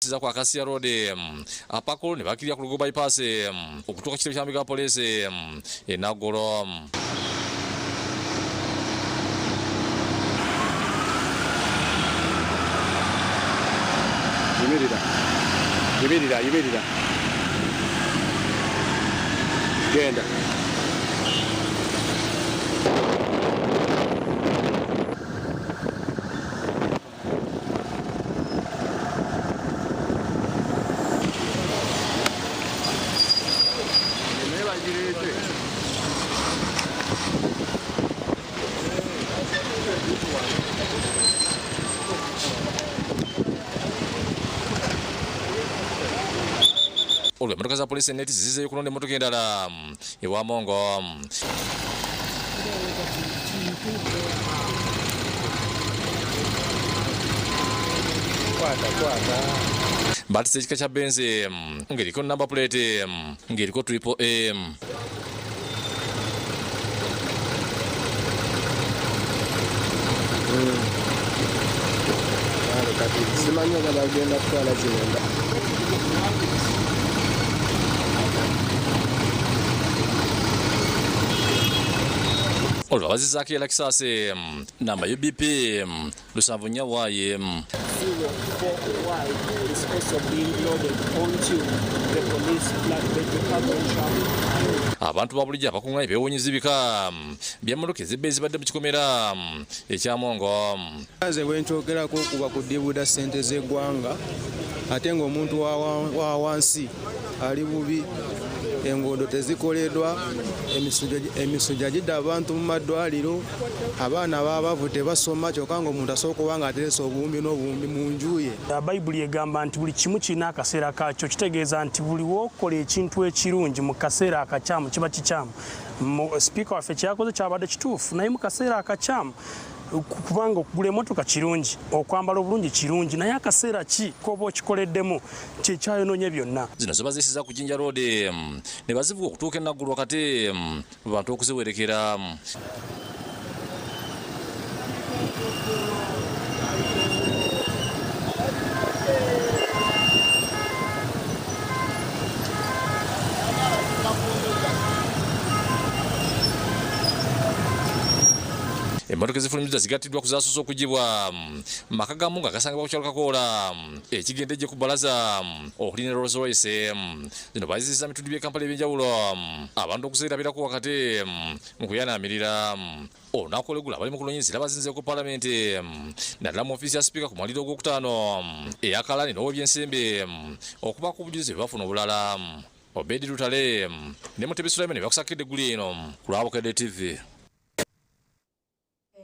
Za ku Acacia Road, Apakulu nibakirira ku Lugogo Bypass okutuuka ku kitebe ky'amagye ga Poliisi e Naguru. Yimirira, yimirira, yimirira. Genda. Olwo emmotoka za poliisi enneetissi zizzeeyo okulonda emmotoka endala ewa Mongo. Batise ekika kya Benz ng'eriko number plate ng'eriko triple A. Kati simanyi oba bagenda kutwala zino nda. Olwo abazizaako eya Lexus namba UBP 74 Y. Abantu ba bulijjo abakunganye beewuunyiza ebika by'emmotoka ez'ebbeeyi ezibadde mu kikomera ekya Mwongo. Nze bwe nkyogerako kuba kudibuda ssente z'eggwanga ate ng'omuntu wa wansi ali bubi, enguudo tezikoleddwa, emisujja gidda abantu mu maddwaliro, abaana b'abavu tebasoma kyokka ng'omuntu asobola okuba ng'aterese obuwumbi n'obuwumbi mu nju ye. Bayibuli egamba nti buli kimu kirina akaseera kaakyo, kitegeeza nti buli w'okola ekintu ekirungi mu kaseera akakyamu kiba kikyamu. Sipiika waffe kye yakoze kyabadde kituufu naye mu kaseera akakyamu kubanga okugula emotoka kirungi, okwambala obulungi kirungi naye akaseera ki k'oba okikoleddemu kyekyayonoonye byonna. Zino zo baziisiza ku Jinja Road ne bazivuga okutuuka e Naggulu wakati mu bantu okuziwerekera. Emmotoka ezifulumiddwa zigattiddwa ku zaasoose okuggyibwa mu maka ga Mungu agasangibwa ku kyalo Kakoola ekigenda ejje ku bbalaza okuli ne Rolls Royce. Zino baazizizza mu bitundu by'e Kampala eby'enjawulo abantu okuzeerabirako wakati mu kuyanaamirira. Olunaku olw'eggulo abali mu kunoonya enzira bazinze ku palamenti naddala mu ofiisi ya sipiika ku mwaliro ogwokutaano eya Kalani n'ow'ebyensimbi okubaako obujulizi bwe bafuna obulala. Obedi Lutale ne Mutebi Sulaiman bakusakidde eggulu eno ku lwa Bukedde TV.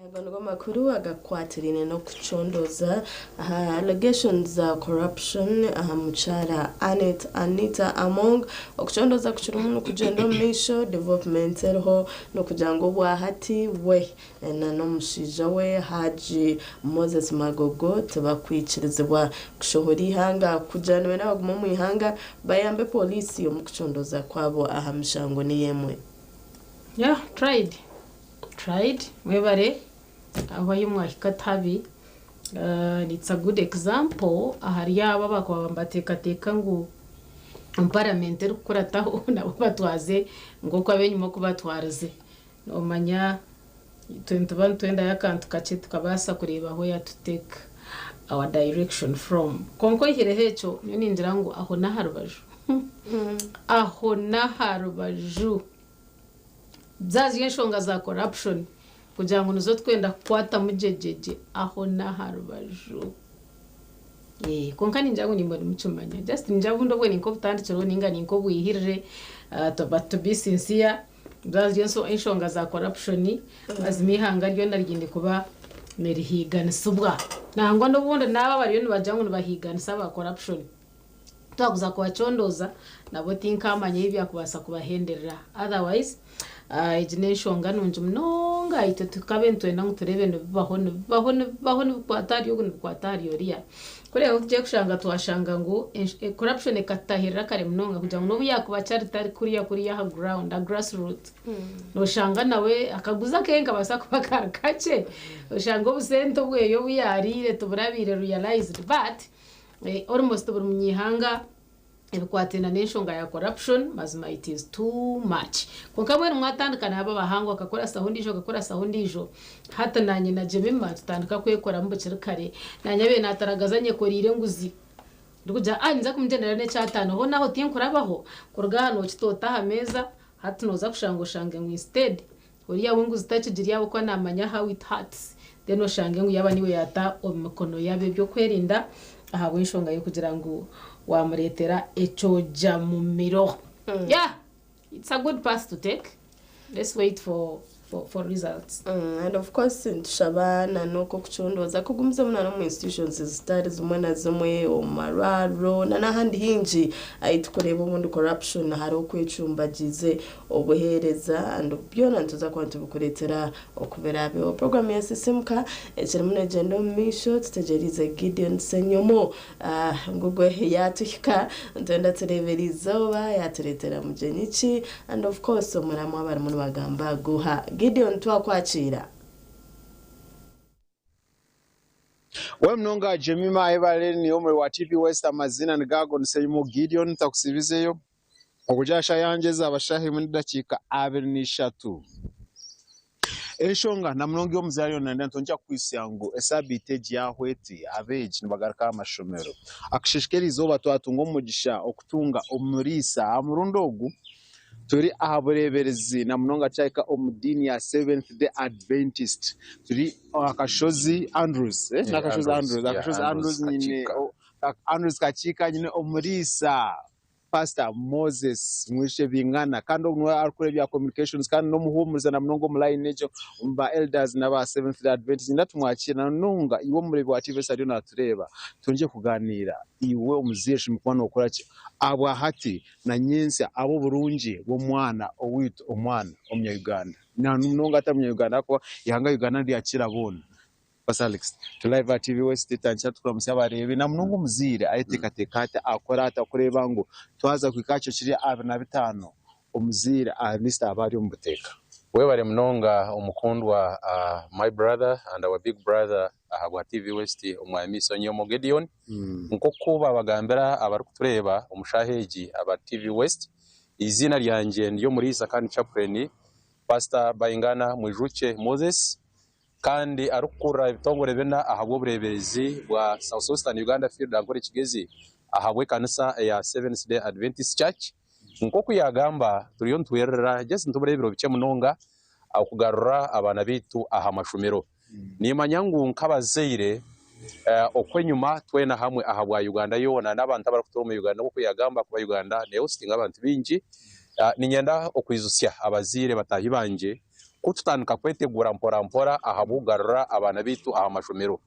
Ago nigo makuru agakwatiraine n'okucondooza aha allegations za corruption aha mukyara Annet Anita Among. Okucondooza kukirimu nikugyenda omu maisho, development eriho n'okugira ngu obwahati we na n'omushaija we Hajji Moses Magogo tibakwikirizibwa kushohora eihanga kugira nibenda bagume omu ihanga bayambe pooriisi omu kucondooza kwabo aha mishango niyo emwe. Yeah, tried. Tried. Mwebare aho ahi mwahika tihabi. It's a good example ahari abo abakuba nibateekateeka ngu omu parliament erikukurataho nabo batwaze nk'oku ab'enyima oku batwarize. Noomanya itwe nituba nitwendayo akantu kakye tukabaasa kureeba where to take our direction from. Kwonka oihireho ekyo, nyowe ningira ngu aho n'aha rubaju. Aho n'aha rubaju. Zaaza enshonga za corruption kugira ngu nizo tukwenda kukwatamu gyegyegye aho n'aha rubaju. Kwonka ningira ngu naimwe nimukimanya. Just ningira obundi obwo ninka obutandikiro ninga ninka obwihirire but to be sincere zaaza enshonga za corruption mazima eihanga ryona ryine kuba nirihiiganisibwa. Nangwa n'obundi n'abo abariyo nibagira ngu nibahiiganisa aba corruption twakuza kubacondooza nabo tinkaamanya ebi byakubaasa kubahenderera. Otherwise egi n'enshonga nungi munonga itwe tukabe nitwenda ngu tureebe nibibaho nibibaho nibibaho nibikwata ahari ogu nibikwata ahari oriya. Kuriya ahu tugiye kushanga twashanga ngu corruption ekatutahirira kare munonga kugira ngu n'obu yaakuba akyari tari kuriya kuriya aha ground aha grass root noshanga nawe akaguzi akeye nikabaasa kuba kari kakye oshanga obusente obweye obu yaariire tiburabaire realized but. Almost buri munyaihanga ebikwataine n'enshonga ya corruption mazima it is too much. Kwonka mbwenu mwatandika naabo abahangu akakorasaho ondiijo akakorasaho ondiijo hati nanye na Jemima tutandika kwekoramu bukiri kare. Nanye abaire nataragaza anyekoreire enguzi ndikugira ah ninza kumugyendera n'ekyataano hoona aho tinkurabaho kuruga aha nokita ota aha meeza hati noza kushanga oshange ngu instead Oriya w'enguzi takigiri ahabw'okuba naamanya how it hurts then oshange ngu yaaba niiwe yaata omu mikono y'ab'eby'okwerinda ahabw'enshonga y'okugira ngu waamureetera ekyogya mumiro. Yeah, it's a good path to take. Let's wait for, for, for results. And of course nitushaba na n'oku okucondooza kugumizemu na n'omu institutions zitari zimwe na zimwe, omu marwariro na n'ahandi haingi ahu turikureeba obundi corruption hariho okwecumbagiize obuheereza and byona nituza kuba nitubikureetera oku biraabeho. Puroguraamu ya Sisimuka ekirimu neegyenda omu maisho tutegyereize Gideon Ssenyomo ngu gwe yaatuhika nitwenda tureebe eriizooba yaatureetera mugyenyi ki and of course omuramwa barimu nibagamba guha. Gideon twakwakiira. We munonga Jemima Ayebare ni omwe wa TV West amazina nigago ni Seymour Gideon ntakusibizeyo okugira shaha yangye ezaba shaha emwe n'edakiika 23. Enshonga na munonga ey'omuzaire yoona nayenda nitwongera kukwitsya ngu esabiiti egi yahwa eti abeegi nibagaruka aha mashomero. Akasheeshe k'erizooba twatunga omugisha okutunga omuriisa aha murundi ogu Turi aha bureeberezi na munonga kyahika omu diini ya Seventh Day Adventist. Turi aha kashozi Andrews, eh? N'akashozi Andrews, akashozi Andrews nyine Andrews Kakiika nyine omuriisa Pastor Moses Mwishe Bingana kandi ogu niwe arikukora ebya communications kandi n'omuhuumuriza na munonga omu line egyo omu ba elders n'aba Seventh Day Adventist. Niinyenda tumwakiire na munonga iwe omureebi wa TV ariyo naatureeba twongye kugaaniira. Iwe omuzaire oshemereire kuba nookora ki? Ahabwahati na nyentsya ahabw'oburungi bw'omwana owaitu omwana omunya-Uganda. Na munonga atari munya-Uganda ahakuba eihanga Uganda niryakira boona. Pastor Alex, turi live aha TV West tandikira tukuramutsya abareebi na munonga omuzaire ayeteekateeka ata, akora ata kureeba ngu twaza kuhika aha kiro kiri 25 omuzaire at least aba ari omu buteeka. Webare munonga omukundwa my brother and our big brother ahabwa TV West Omwami Sonyomo Gedion. Nk'oku baabagambira abarikutureeba omu shaaha egi aba TV West, eiziina ryangye ndi Omuriisa kandi Chaplain Pastor Baingana Mwijukye Moses kandi arikukurira ebitongore bina ahabw'obureeberezi bwa South Western Uganda Field Ankole Kigezi ahabw'ekanisa eya Seventh Day Adventist Church. Nk'oku yaagamba, turiyo nitwererera just nitubura ebiro bikye munonga okugarura abaana baitu aha mashomero. Nimanya ngu nk'abazaire, okw'enyima twena hamwe ahabwa Uganda yoona n'abantu abarikutuura omu Uganda nk'oku yagamba kuba Uganda nehostinga abantu baingi, niinyenda okwijutsya abazaire bataahi bangye ku tutandika kwetegura mpora mpora ahabw'okugarura abaana baitu aha mashomero.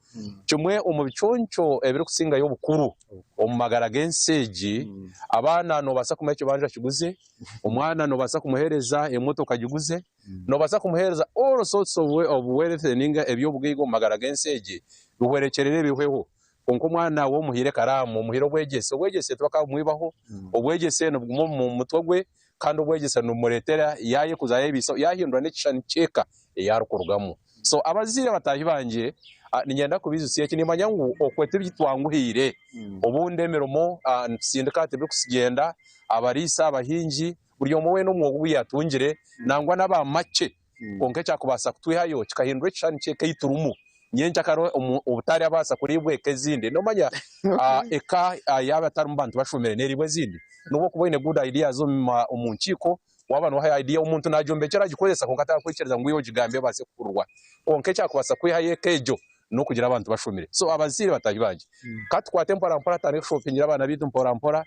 Kimwe omu biconco ebirikusingayo obukuru omu magara g'ensi egi, abaana noobaasa kumuha ekibanja akiguze, omwana noobaasa kumuheereza emotoka agiguze, Noobaasa kumuheereza all sorts of wealth ninga eby'obugaiga omu magara g'ensi egi bihwerekyerere bihweho. Kwonka omwana waaba omuhaire ekaraamu, omuhaire obwegyese, obwegyese tibakabumwibaho, obwegyese nibuguma omu mutwe gwe kandi obwegyese nibumureetera yaayekuza yaayebiisaho yaahindura n'ekishushani ky'eka ei arikurugamu. So abazaire bataahi bangye niinyenda kubaijutsya eki, niimanya ngu okwo tibitwanguhiire, obundi emirimo nitutsindika tibirikugyenda, abariisa, abahingi, Buri omwe weena omwoga ogu yaatungire, nangwa n'aba makye, kwonka ekyakubaasa kutwihayo kikahindura ekishushani ky'eka ei turimu. Nyenkyakare obutari abaasa kuriibwa eka ezindi. Noomanya eka yaaba etarimu bantu bashomire neeriibwa ezindi. N'obu orikuba oine good ideas omu nkiiko, waaba nooha idea omuntu naagyombeka aragikoresa kwonka tarikwikiriza ngu iwe ogigambe ebaase kuhurirwa. Kwonka ekyakubaasa kwihayo eka egyo n'okugira abantu bashomire. So abazaire bataahi bangye, ka tukwate mporampora tutandike kushopingira abaana baitu mporampora.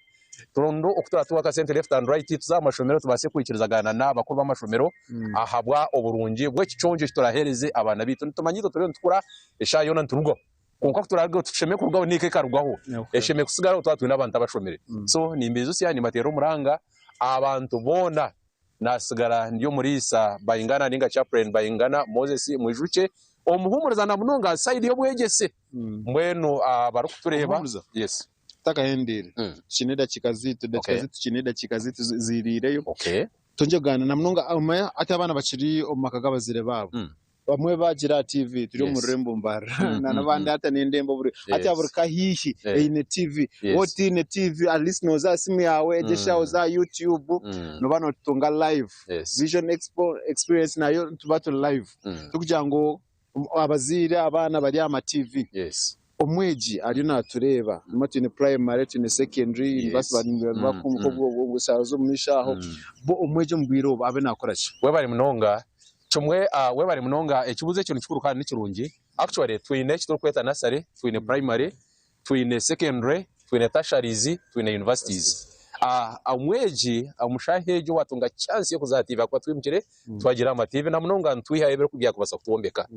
Turonde oku turatuha akasente left and right tuze aha mashomero tubaase kwikirizagana n'abakuru b'amashomero ahabwa oburungi bw'ekiconco eki turaheereze abaana baitu. Nitumanya itwe turiyo nitukura eshaaha yoona niturugaho kwonka ku turarugeho tushemereire kurugaho n'eka ekarugaho eshemereire kusigaraho twaba twine abantu abashomire. So nimbaijutsya nimbateera omuranga abantu boona nasigara ndi omuriisa Baingana ninga Chaplain Baingana Moses Mwijukye omuhumuriza na munonga aha side y'obwegyese mbwenu abarikutureeba. Yes. Tutakahendeire, tukiine edakiika zaitu, edakiika zaitu tukiine edakiika zaitu ziriireyo. Twongye kugaaniira na munonga omanya hati abaana bakiri omu maka g'abazaire baabo. Bamwe bagira aha TV turi omu rurembo Mbarara na n'abandi hati n'endembo buri hati buri ka haihi eine TV. Waaba otaine TV at least nooza aha simu yaawe egyo eshaaha oze aha YouTube nooba nootutunga live. Vision Expo Experience nayo nituba turi live turikugira ngu abazaire abaana bari aha ma TV. Omwegi ariyo naatureeba, nimwo twine primary, twine secondary, university nibakuuma eshaaha z'omu maisho aho, bo omwegi omu bwire obu abe naakora ki? Webare munonga Kimwe, webare munonga ekibuuzo ekyo nikikuru kandi nikirungi. Actually twine eki turikweta nursery, twine primary, twine secondary, twine tertiaries, twine universities. Omwegi omu shaaha egyo owatunga chance y'okuza aha TV ahakuba twimukire twagira aha ma TV na munonga nitwihayo ebirikubasa kutwombeka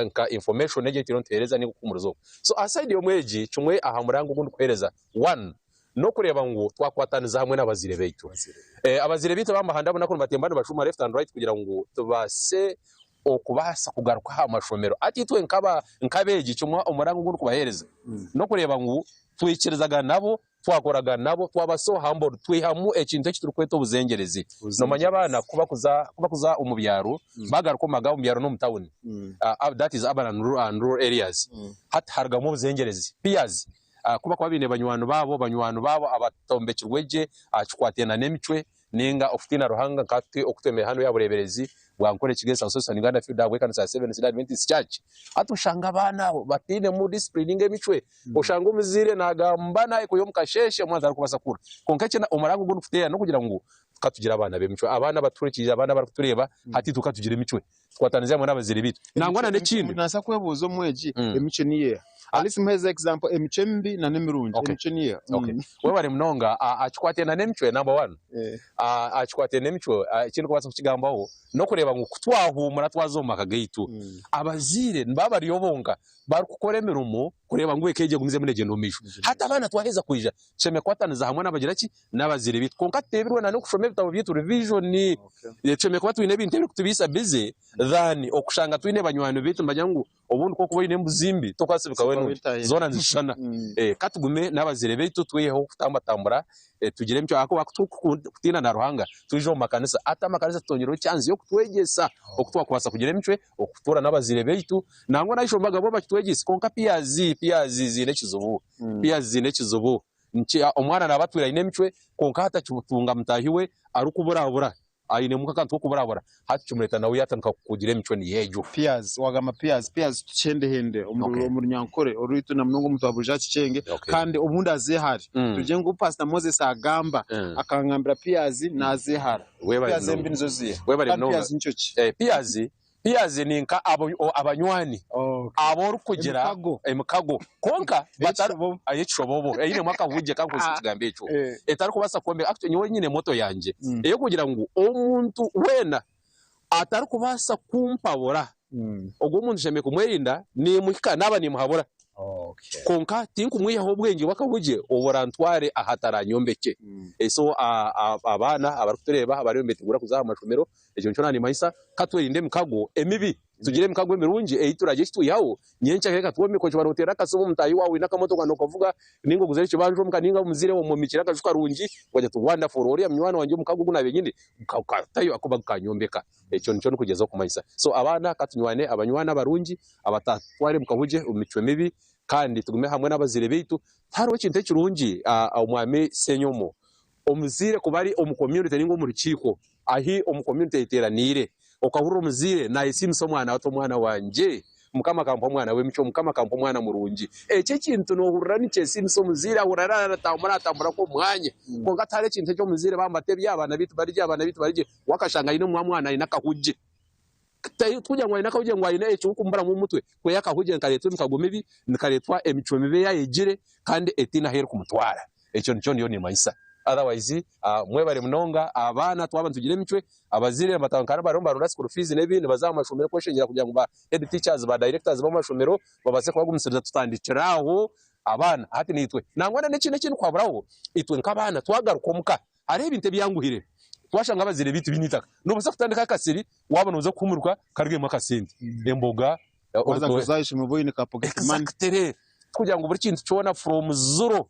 nka information egyo ei turiyo nituheereza ninga okuhuumuriza okwo. So aha side y'omwegi kimwe aha murango ogu ndikuheereza, one, n'okureeba ngu twakwataniza hamwe n'abazaire baitu. Abazaire baitu ab'aha mahanda bunaku nibatemba nibashuuma left and right kugira ngu tubaase okubaasa kugaruka aha mashomero. Hati itwe nk'abeegi kimwe omurango ogu ndikubaheereza n'okureeba ngu twaikirizagana nabo, twakoragana nabo, twaba so humble, tweihamu ekintu eki turikweta obuzengyerezi. Noomanya abaana ku bakuza omu byaro, bagaruka omu maka omu byaro n'omu tawuni, that is urban and rural areas, hati harugamu obuzengyerezi, peers. Ku bakuba baine banywani baabo, banywani baabo abatombekirwe gye aha kikwataine n'emicwe nainga okutiina Ruhanga nka twe oku twemereire hanu aha bureeberezi bwa Nkore Kigo South Western Uganda Field ahabw'ekanisa ya Seventh Day Adventist Church. Hati oshanga abaana abo batainemu discipline nainga emicwe. Oshanga omuzaire naagamba nawe kwiha omu kasheeshe omwana tarikubaasa kuhurira. Kwonka eki omurango ogu ndikuteera n'okugira ngu ka tugire abaana b'emicwe. Abaana abatuhurikiize, abaana abarikutureeba, hati itwe ka tugire emicwe. Tukwatanize hamwe n'abazaire baitu. Nangwa na n'ekindi. Nabaasa kwebuuza omwegi emicwe niyo eha? At least muheeze example emicwe emibi na n'emirungi emicwe niyo eha? Okay. Webare munonga. Aha kikwataine n'emicwe number one, aha kikwataine n'emicwe eki ndikubaasa kukigambaho n'okureeba ngu ku twahuumura twaza omu maka gaitu, abazaire nibaba bariyo bonka barikukora emirimo kureeba ngu eka egyo egumizemu neegyenda omu maisho. Hati abaana twaheza kwija, tushemereire kukwataniza hamwe n'abagira ki? N'abazaire baitu. Kwonka tuteebirwe na n'okushoma ebitabo byaitu revision. Tushemereire kuba twine ebintu ebirikutubaisa busy than okushanga twine banywani baitu nibagira ngu obundi ku orikuba oine embuzi mbi tokwasibikaho enungi. Zoona nizishushana. Ka tugume n'abazaire baitu tweyiheho okutambatambura tugire emicwe ahakuba ku turikutiina na Ruhanga twija omu makanisa. Hati amakanisa tutongyerweho chance y'okutwegyesa oku twakubaasa kugira emicwe, okutuura n'abazaire baitu. Nangwa n'aha bo bakitwegyeise kwonka peers, peers ziine ekizibu, peers ziine ekizibu. Omwana naaba atwire aine emicwe kwonka hati akitunga mutaahi we arikuburabura ainemu nk'akantu k'okuburabura hati kimureetera nawe yaatandika kugira emicwe niyo egyo. Peers, waagamba peers, peers tukyihendehende omu Runyankore orwaitu na munonga omuntu wa buriijo akikyenge kandi obundi azeehare. Tugire ngu Pastor Moses agamba akangambira peers naazeehara. Peers embi nizo ziiha? Kandi peers nikyo ki? Peers Peers ni nka abanywani abu orikugira emikago kwonka ey'ekishobobo einemu akahugye ka nkozese ekigambo ekyo etarikubaasa kwombeka. Actually nyowe nyine motto yangye ey'okugira ngu omuntu weena atarikubaasa kumpabura ogwo omuntu nshemereire kumwerinda nimuhika naaba nimuhabura Kwonka tinkumwihaho obwengye bw'akahugye oburantware ahataranyombekye. So abaana abarikutureeba abariyo nibetegura kuza aha mashomero, ekyo nikyo naanimanyisa, ka twerinde emikago emibi, tugire emikago emirungi ei turagye eki twihaho, nyenkya ekatwombeka. Okiba nooteera akasimu mutaahi waawe oine akamotoka nookavuga, nainga oguzire ekibanja omuka nainga omuzaire omwombekyire akaju karungi, okagira oti wonderful, oriya munywani wangye omukago ogu naabaire nyine gukatayo ahakuba gukanyombeka. Ekyo nikyo ndikugyezaho kumanyisa. So abaana ka tunywane abanywani abarungi abatatutwara mukahugye omu micwe mibi kandi tugume hamwe n'abazaire baitu. Tihariho ekintu ekirungi Omwami Ssenyomo, omuzaire kuba ari omu community ninga omu rukiiko ahi omu community eyeteraniire okahurira omuzaire nayesiimisa omwana we ati omwana wangye Mukama akampa omwana w'emicwe, Mukama akampa omwana murungi. Ekyo ekintu nohurira nikyesiimisa omuzaire ahurira aratambura atambura nk'omu mwanya. Kwonka tihariho ekintu eki omuzaire bambatebya abaana baitu bari gye abaana baitu bari gye wakashanga aine omwana aine akahugye. Tikugira ngu aine akahugye ngu aine ekirikumuburamu omu mutwe, kwihaho akahugye nikareetwa emikago mibi, nikareetwa emicwe mibi ei ayegire kandi etaine ahu erikumutwara. Ekyo nikyo ndiyo nimmanyisa. Otherwise mwebare munonga abaana twaba nitugira emicwe, abazaire nibatandika bariyo nibaronda school fees n'ebindi baza aha mashomero kweshengyera kugira ngu ba head teachers, ba directors b'amashomero babaase kubagumisiriza tutandikire aho abaana. Hati naitwe nangwa n'ekindi eki ndikuhaburaho, itwe nk'abaana twagaruka omuka Hariho ebintu ebyanguhire twashanga abazaire baitu baine eitaka. Nobaasa kutandika akasiri waaba nooza kuhumuruka karugemu akasente, emboga, Waaza kuza aha ishomero obe oine ka pocket money. Exactly. Tikugira ngu buri kintu kyona from zero.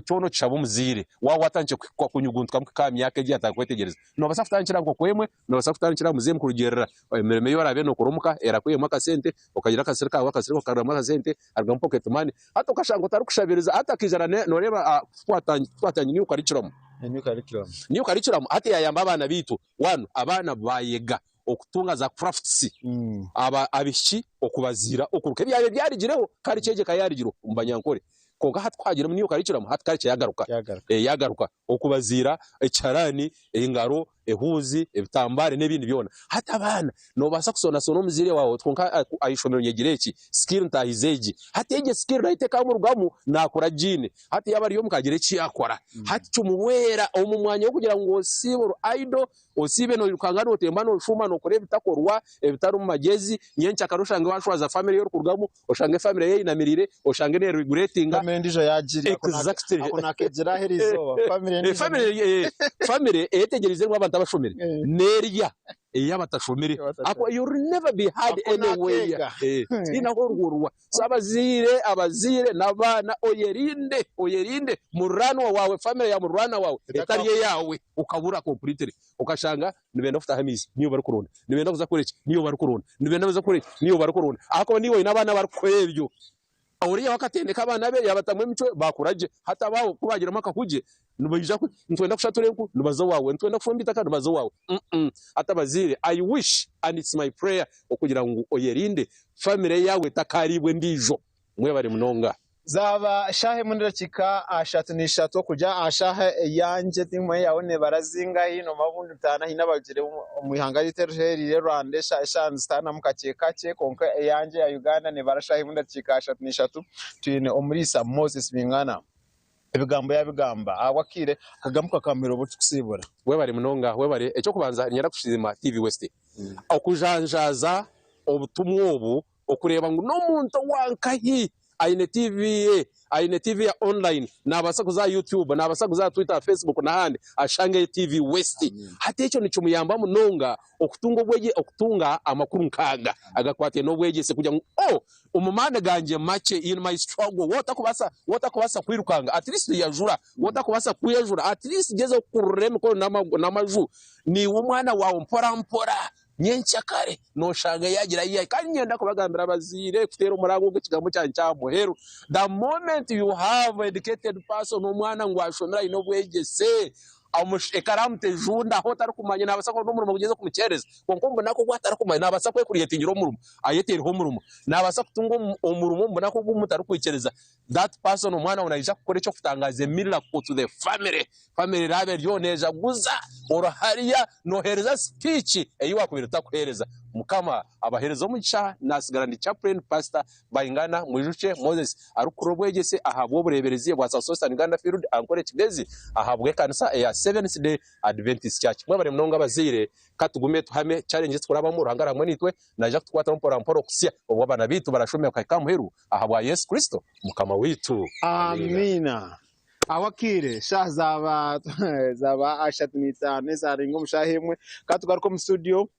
Kyona okishaba omuzaire waaba watandikire kuhika kunyuguntukamu kuhika aha myaka egi yatandika kwetegyereza. Noobaasa kutandikira aha nkoko emwe, noobaasa kutandikira aha muzeeyi kurugiirira emirimo ei oraabe nookora omuka erakwihamu akasente, okagira akasiri kaawe akasiri okakaruramu akasente harugamu pocket money. Hati okashanga otarikushabiriza hati akaija na nooreeba ku twatandikire new curriculum, new curriculum hati yaayamba abaana baitu, one abaana baayega okutunga za crafts, aba abaishiki okubaziira okuruka ebyabaire byarugireho culture egyo ekaba yarugireho omu Banyankore kwonka hati ku hagiremu new curriculum hati culture yagaruka yagaruka okubaziira ekiharani, engaro, ehuuzi, ebitambare n'ebindi byona. Hati abaana nobaasa kusonasona omuzaire waawe oti kwonka aha ishomero nyegire eki, skill ntaahize egi. Hati egyo skill nayo tekamurugamu nakura agiine. Hati yaaba ari omuka agira eki yakora hati kimuhwera omu mwanya gw'okugira ngu osiibe ori idle Osiibe noirukanga notemba noshuuma nokora ebitakorwa ebitarimu magyezi, nyenkyakare oshange washwaza family ei orikurugamu, oshange family eyeinamiriire, oshange ne regretinga. Family endiijo yagirya, Exactly. ako nakegyera aha eriizooba, family endiijo Family eh, family eyetegyereize erimu abantu abashomire nerya ey'abatashomire. Ako you'll never be heard Ako anywhere. nakeega. Eh, tihaine ahu orihurwa. So abazaire, abazaire n'abaana oyerinde, oyerinde muriraanwa waawe, family ya muriraanwa waawe etari eyaawe okabura completely. Okashanga nibenda kutaha amaizi niiwe barikuronda, nibenda kuza kukora eki niiwe barikuronda, nibenda kuza kukora eki niiwe barikuronda ahakuba niiwe oine abaana abarikukora ebyo. Oriya we akatendeka abaana be yaabatamu emicwe baakura gye. Hati abaawe ku baagiramu akahugye nibaija ku nitwenda kushatura enku nibaza owaawe, nitwenda kushomba eitaka nibaza owaawe. Mm-mm. Hati abazaire I wish and it's my prayer okugira ngu oyerinde family yaawe etakaariibwa endiijo. Mwebare munonga. Zaaba shaaha emwe n'edakiika 33 okugya aha shaaha eyangye tinkumanya eyaawe neebara zingahi noomanya obundi nitaana haine abarugire omu ihanga ryaitu erihereire Rwanda eshaaha nizitaanamu kakye kakye kwonka eyangye eya Uganda neebara shaaha emwe n'edakiika 33 twine Omuriisa Moses Bingana ebigambo yaabigamba ahabw'akaire akagaruka akamuhira obu turikusiibura. Webare munonga webare. Eky'okubanza niinyenda kusiima TV West okujanjaaza obutumwa obu Okureeba ngu n'omuntu owa nkahi aine TV ye, aine TV ya online, naabaasa kuza aha YouTube, naabaasa kuza aha Twitter, aha Facebook n'ahandi ashangeyo TV West. Hati ekyo nikimuyamba munonga okutunga obwegye, okutunga amakuru nk'aga agakwataine n'obwegyese kugira ngu oh, omu maani gangye makye, in my struggle, waaba otakubaasa, waaba otakubaasa kwirukanga, at least yajura, waaba otakubaasa kwejura, at least gyezaho kukurura emikono n'amaju, naiwe omwana waawe mpora mpora. Nyenkyakare noshanga yagira ayi kandi niinyenda kubagambira abazaire kuteera omuranga ogu ekigambo kyangye ky'aha muheru, the moment you have educated person omwana ngu ashomire aine obwegyese, ekaraamu tejunda ahu otarikumanya naabaasa kuba n'omurimo gugyeze kumukyereza kwonka omu bunaku obu atarikumanya naabaasa kwekuriyetingira omurimo ayeteereho omurimo, naabaasa kutunga omurimo omu bunaku obu mutarikwikiriza that person omwana wawe naija kukora eky'okutangaaza a miracle to the family, family eraabe eriyo neejaguza ori hariya nooheereza speech ei waakubaire otarikuheereza. Mukama abaheereze omugisha, naasigara ndi Chaplain Pastor Baingana Mwijukye Moses arikukurira obwegyese ahabw'obureeberezi bwa South Western Uganda Field Ankole Kigezi ahabw'ekanisa eya Seventh Day Adventist Church. Mwebare munonga abazaire, ka tugume tuhame challenge ezi turikurabamu Ruhanga ari hamwe naitwe, naija kutukwataho mpora mpora okuhitsya obu abaana baitu barashome bakahika aha muheru ahabwa Yesu Kristo Mukama waitu. Amiina. Ahabw'akaire, shaaha zaaba zaaba 35 ezaarenga omu shaaha emwe. Ka tugaruke omu studio.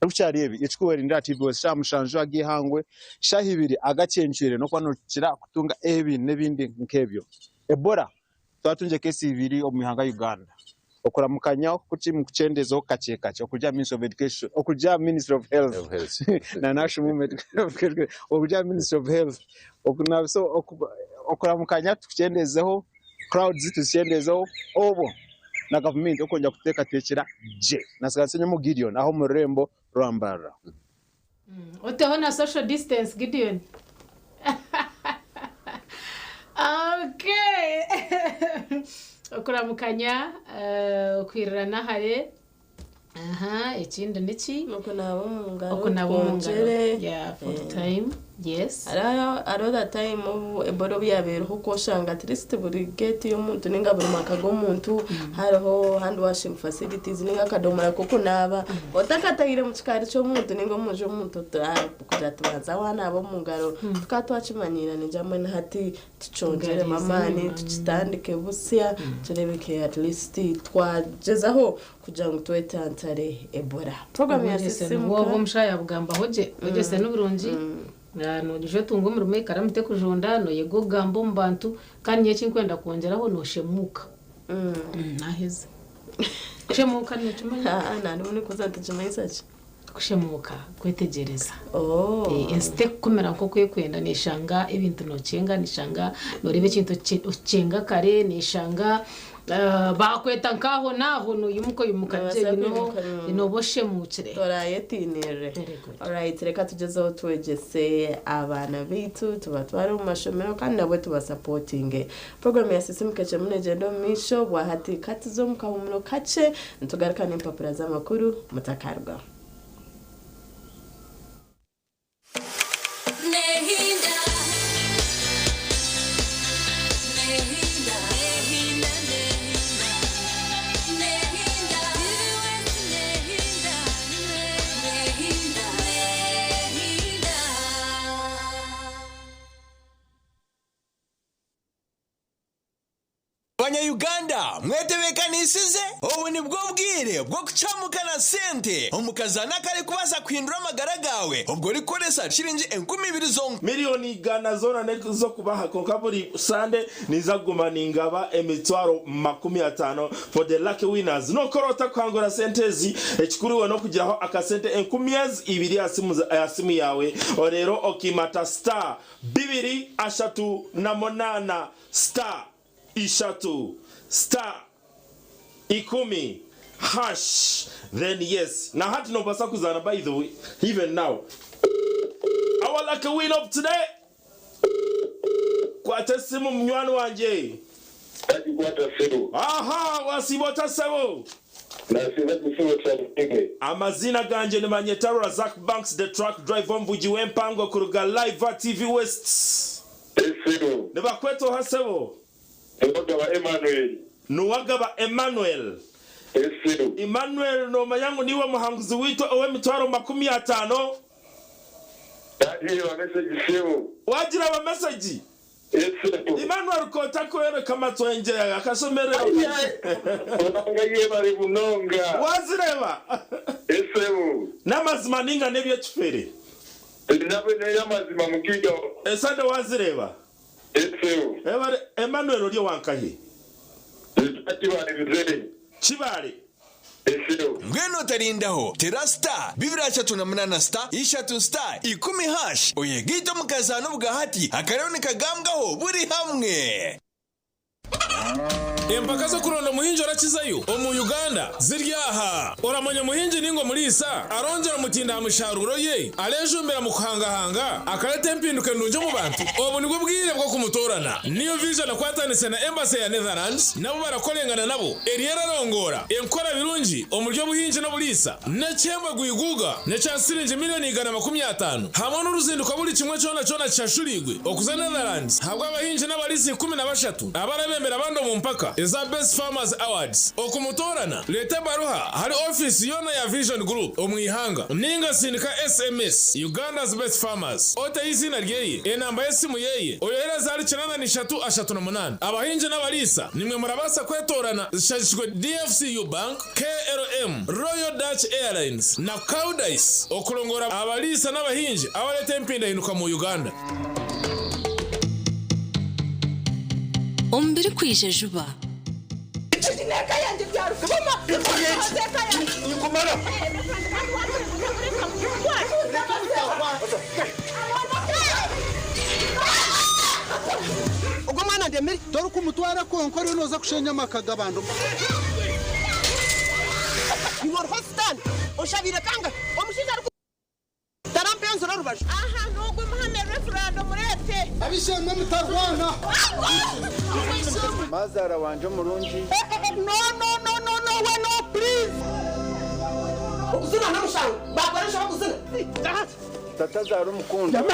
Ebikukyari ebi, ekikuwerindira aha TV West, shaaha 7 ag'eihangwe, shaaha ibiri agakyencwire n'okuba nookira kutunga ebi n'ebindi nk'ebyo. Ebola, twatungire keesi ibiri omu ihanga Uganda. Okuramukanya kuki mukukyendeezaho kakye kakye okuruga aha Ministry of Education, okuruga aha Ministry of Health na National okuruga aha Ministry of Health okuramukanya tukukyendeezeho, crowds tuzikyendeezeho obwo na gavumenti okwongyera kututeekateekyera gye. Nasigara Ssenyomo Gideon aha omu rurembo rwa Mbarara. Oteho na social distance Gideon. Okay. Okuramukanya, okwirirana hare. Aha, ekindi niki? Okunaaba omu ngaro Okunaaba omu ngaro. twongyere. Yeah, full time. Yes. Hariho that time obu Ebola obu yaabaire eriho oshanga at least buri gate y'omuntu ninga buri maka g'omuntu hariho hand washing facilities ninga akadomora k'okunaaba otakatahire mu kikaari ky'omuntu ninga omu nju y'omuntu kugira tubanza wanaaba omu ngaro tukaba twakimanyiira ningira mbwenu hati tukyongyeremu amaani tukitandike busya tureebeke at least twagyezaho kugira ngu twetantare Ebola. Program ya Obwegyese Sisimuka. nibwo obu omushaho yaabugambaho gye. Obwegyese ni burungi. Noija otunga omurimo ekaramu tekujunda, noyega okugamba omu bantu kandi nyowe ekinkwenda kwongyeraho noshemuuka. Naheza. Kushemuuka nokimanya? Nanimu nikubuuza nti nikimanyisa ki? Kushemuuka kwetegyereza. Ensi tekukumira nk'oku ekwenda neshanga ebintu nokyenga, neshanga noreeba ekintu okikyenga kare, neshanga bakweta nk'aho n'aho noyimuka oyimuka gye Nobaasa you know, kwimuka, nooba oshemuukire. Torayetiinirire. Very good. Alright, reka tugyezeho twegyese abaana baitu tubatware omu mashomero kandi nabwe tubasapotinge. Puroguramu ya Sisimuka Echemu negyenda omu maisho bwahati katuze omu kahumuro kakye nitugaruka n'empapura z'amakuru mutakarugaho. Banya-Uganda mwetebeekanisize? Obu nibwo bwire bw'okucamuka na sente omu kazaano akarikubaasa kuhindura amagara gaawe obwo orikukoresa shiringi 2000 zonka. Miriyoni igana zoona n'ez'okubaha kwonka buri Sande ninza kuguma ningaba emitwaro 50 for the lucky winners. Nokora ota kuhangura sente ezi? Ekikuru iwe n'okugiraho akasente enkumi ezi ibiri aha simu yaawe reero okiimata star bibiri ashatu na munaana star ishatu star ikumi hash then yes na hati nobasa kuzaana by the way even now our lucky win of today kwata esimu munywani wangye. Nagikwata sebo. Aha wasiiba ota sebo? Nasiiba gye sebo Kyabutege. Amaziina gangye nibanyeta Razak Banks the truck driver omuvugi w'empango kuruga live TV West. Sebo. Nibakweta oha sebo? Nuwagaba Emmanuel. Nuwagaba Emmanuel. Sebo. Emmanuel nomanya ngu niiwe muhanguzi waitu ow'emitwaro 50? Nagireeba mesegi sebo. Wagireeba mesegi? Sebo. Emmanuel kotakworeka amatwengye akashemererwa. Ruhanga yebare munonga. Wazireeba? Sebo. N'amazima ninga n'ebyekifere? N'amazima mukiga. Esande wazireeba? Sebo. Ebare Emmanuel ori owankahi? Kibale mzee. Kibale. Sebo. Mbwenu otarindaho, tera star 238 star ishatu star ikumi hash oyegaite omu kazaano obwahati akariyo nikagambwaho buri hamwe. Empaka z'okuronda omuhingi orakizayo omu Uganda ziri aha. Oramanya omuhingi ninga omuriisa arongyera omutindo aha misharuuro ye, arejumbira mu kuhangahanga, akareta empinduka endungi omu bantu. Obu nibwo bwire bw'okumutoorana. New Vision ekwatanise na Embassy ya Netherlands nabo barakorengana nabo eriyo erarongoora enkora birungi omuri obuhingi n'oburiisa. N'ekihembo gwiguga n'ekya siringi miriyoni 150 hamwe n'oruzinduko buri kimwe kyona kyona kishashuriirwe okuza Netherlands ahabw'abahingi n'abariisa 13 abarabembera abandi omu mpaka eza Best Farmers Awards. Okumutoorana, reeta ebaruha ahari ofiisi yoona ya Vision Group omu ihanga ninga sindika SMS Uganda's Best Farmers oteho eiziina ryeye, enamba y'esimu yeye oyohereze ahari 83 38. Abahingi n'abariisa nimwe murabaasa kwetoorana zishagikirwe DFCU Bank, KLM, Royal Dutch Airlines na Koudijs okurongora abariisa n'abahingi abareeta empindahinduka mu Uganda. Omu birikwija juba. Ogwo mwana ndemire. Torikumutwara kwonka oriyo nooza kushenya amaka g'abantu. Iwe oriho sitaane oshabiire kangahi omushaija ariku Tarampenzura orubaju. Aha n'ogwo muhame Reverand omureete. Ab'eishe-emwe mutarwana. Mazaara wangye omurungi. No no no no no we no please. Okuzina n'omushango bakora enshobe kuzina. Tata azaara omukundwa.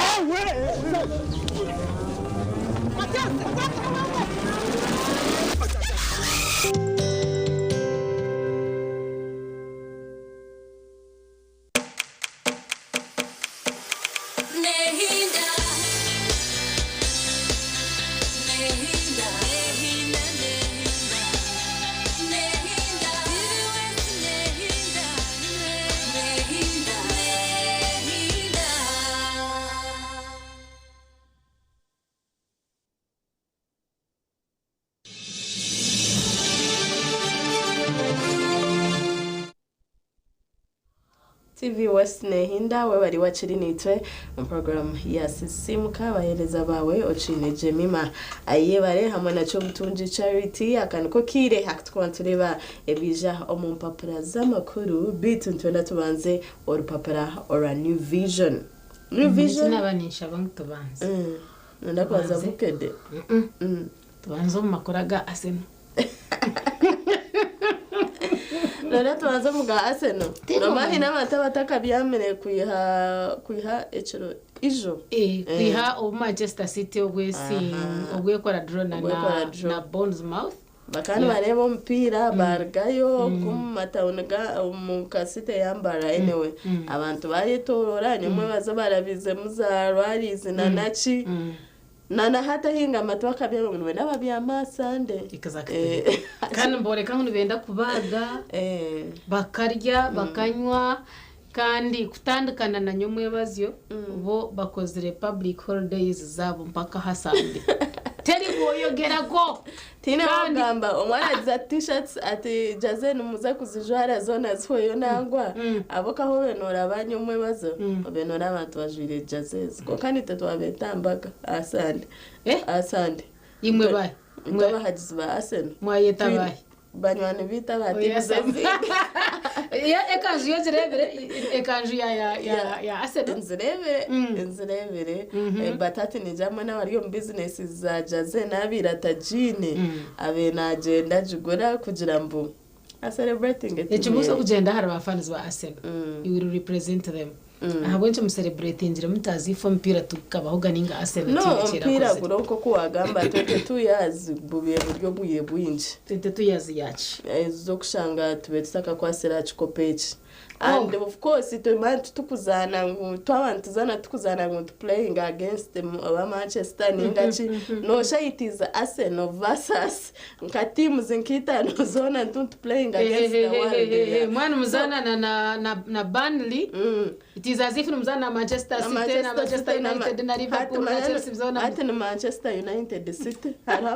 TV West nehinda webari wakiri nitwe omu program ya Sisimuka abaheereza baawe Okiine Jemima Ayebare hamwe na Kyobutungi Charity. Aka niko kiire akutukuba nitureeba ebiija omu mpapura z'amakuru beitu nitwenda tubanze orupapura orwa New Vision. New Vision. Naba ninshaba ngu tubanze. Noyenda kubanza Tubanze. Bukedde? Tubanze omu makuru aga Arsenal. Noyenda tubanze omu ga Arsenal? Nomanya haine abantu abatakabyamire kwiha kwiha ekiro ijo. Kwiha obu Manchester City obwesi obwekora draw na Obwekora na, draw. na Bournemouth. Bakaba nibareeba omupiira barugayo omu matawuni ga omu kasite yambara anyway abantu bayetorora nyamwe baza barabizemu za rallies na naki na na hati ahinga amatu bakabyama ngu nibenda babyama aha Sunday. Kandi niboreka ngu nibenda kubaga bakarya bakanywa kandi kutandikana na nyomwebazyo bo bakozire public holidays zabo mpaka ha Sunday. Teri bwoyogerako. Tiine wagamba omwana agiza t-shirts ati jaze nimuza kuzijwara zoona zihweyo nangwa abokaho obe noraba nyomwebazo obe nora abantu bajwire jaze ezi konka nitwe twabeta mbaga aha Sunday. Aha Sunday. Imwe bahi? Itwe abahagizi ba Arsenal. Mwayeta bahi? Banywani bitu aba Oya, tiimu Sam. Ya ekanju yo ngirebere ekanju ya ya ya ya Arsenal. Nzirebere nzirebere. But hati ninjamwe n'abari omu bizinesi za jaze n'abaire atagiine abe nagyenda agigura kugira ngu a celebrating Ekibuuzo okugyenda ahari bafans ba Arsenal. You will represent them. Ahabw'enki mucelebratingire mutazifa omupiira tukabaho ninga Arsenal No tiine omupiira kyerakozire. guri nk'oku wagamba 22 years bubire buri obwire bwingi. 22 years yaki? Ez'okushanga tube tutakakwasire aha kikopo eki. And of course tumanya titukuzaana ngu twaba nituzaana tukuzaana ngu tu playing against aba Manchester ninga ki noshusha it is Arsenal versus nka teams nk'itaano zoona nitu playing against the world. Yeah. Mwana muzaana na na na na Burnley. It is as if nimuzaana na Manchester City na Manchester United na Liverpool na Chelsea zoona. Hati ni Manchester United City hariho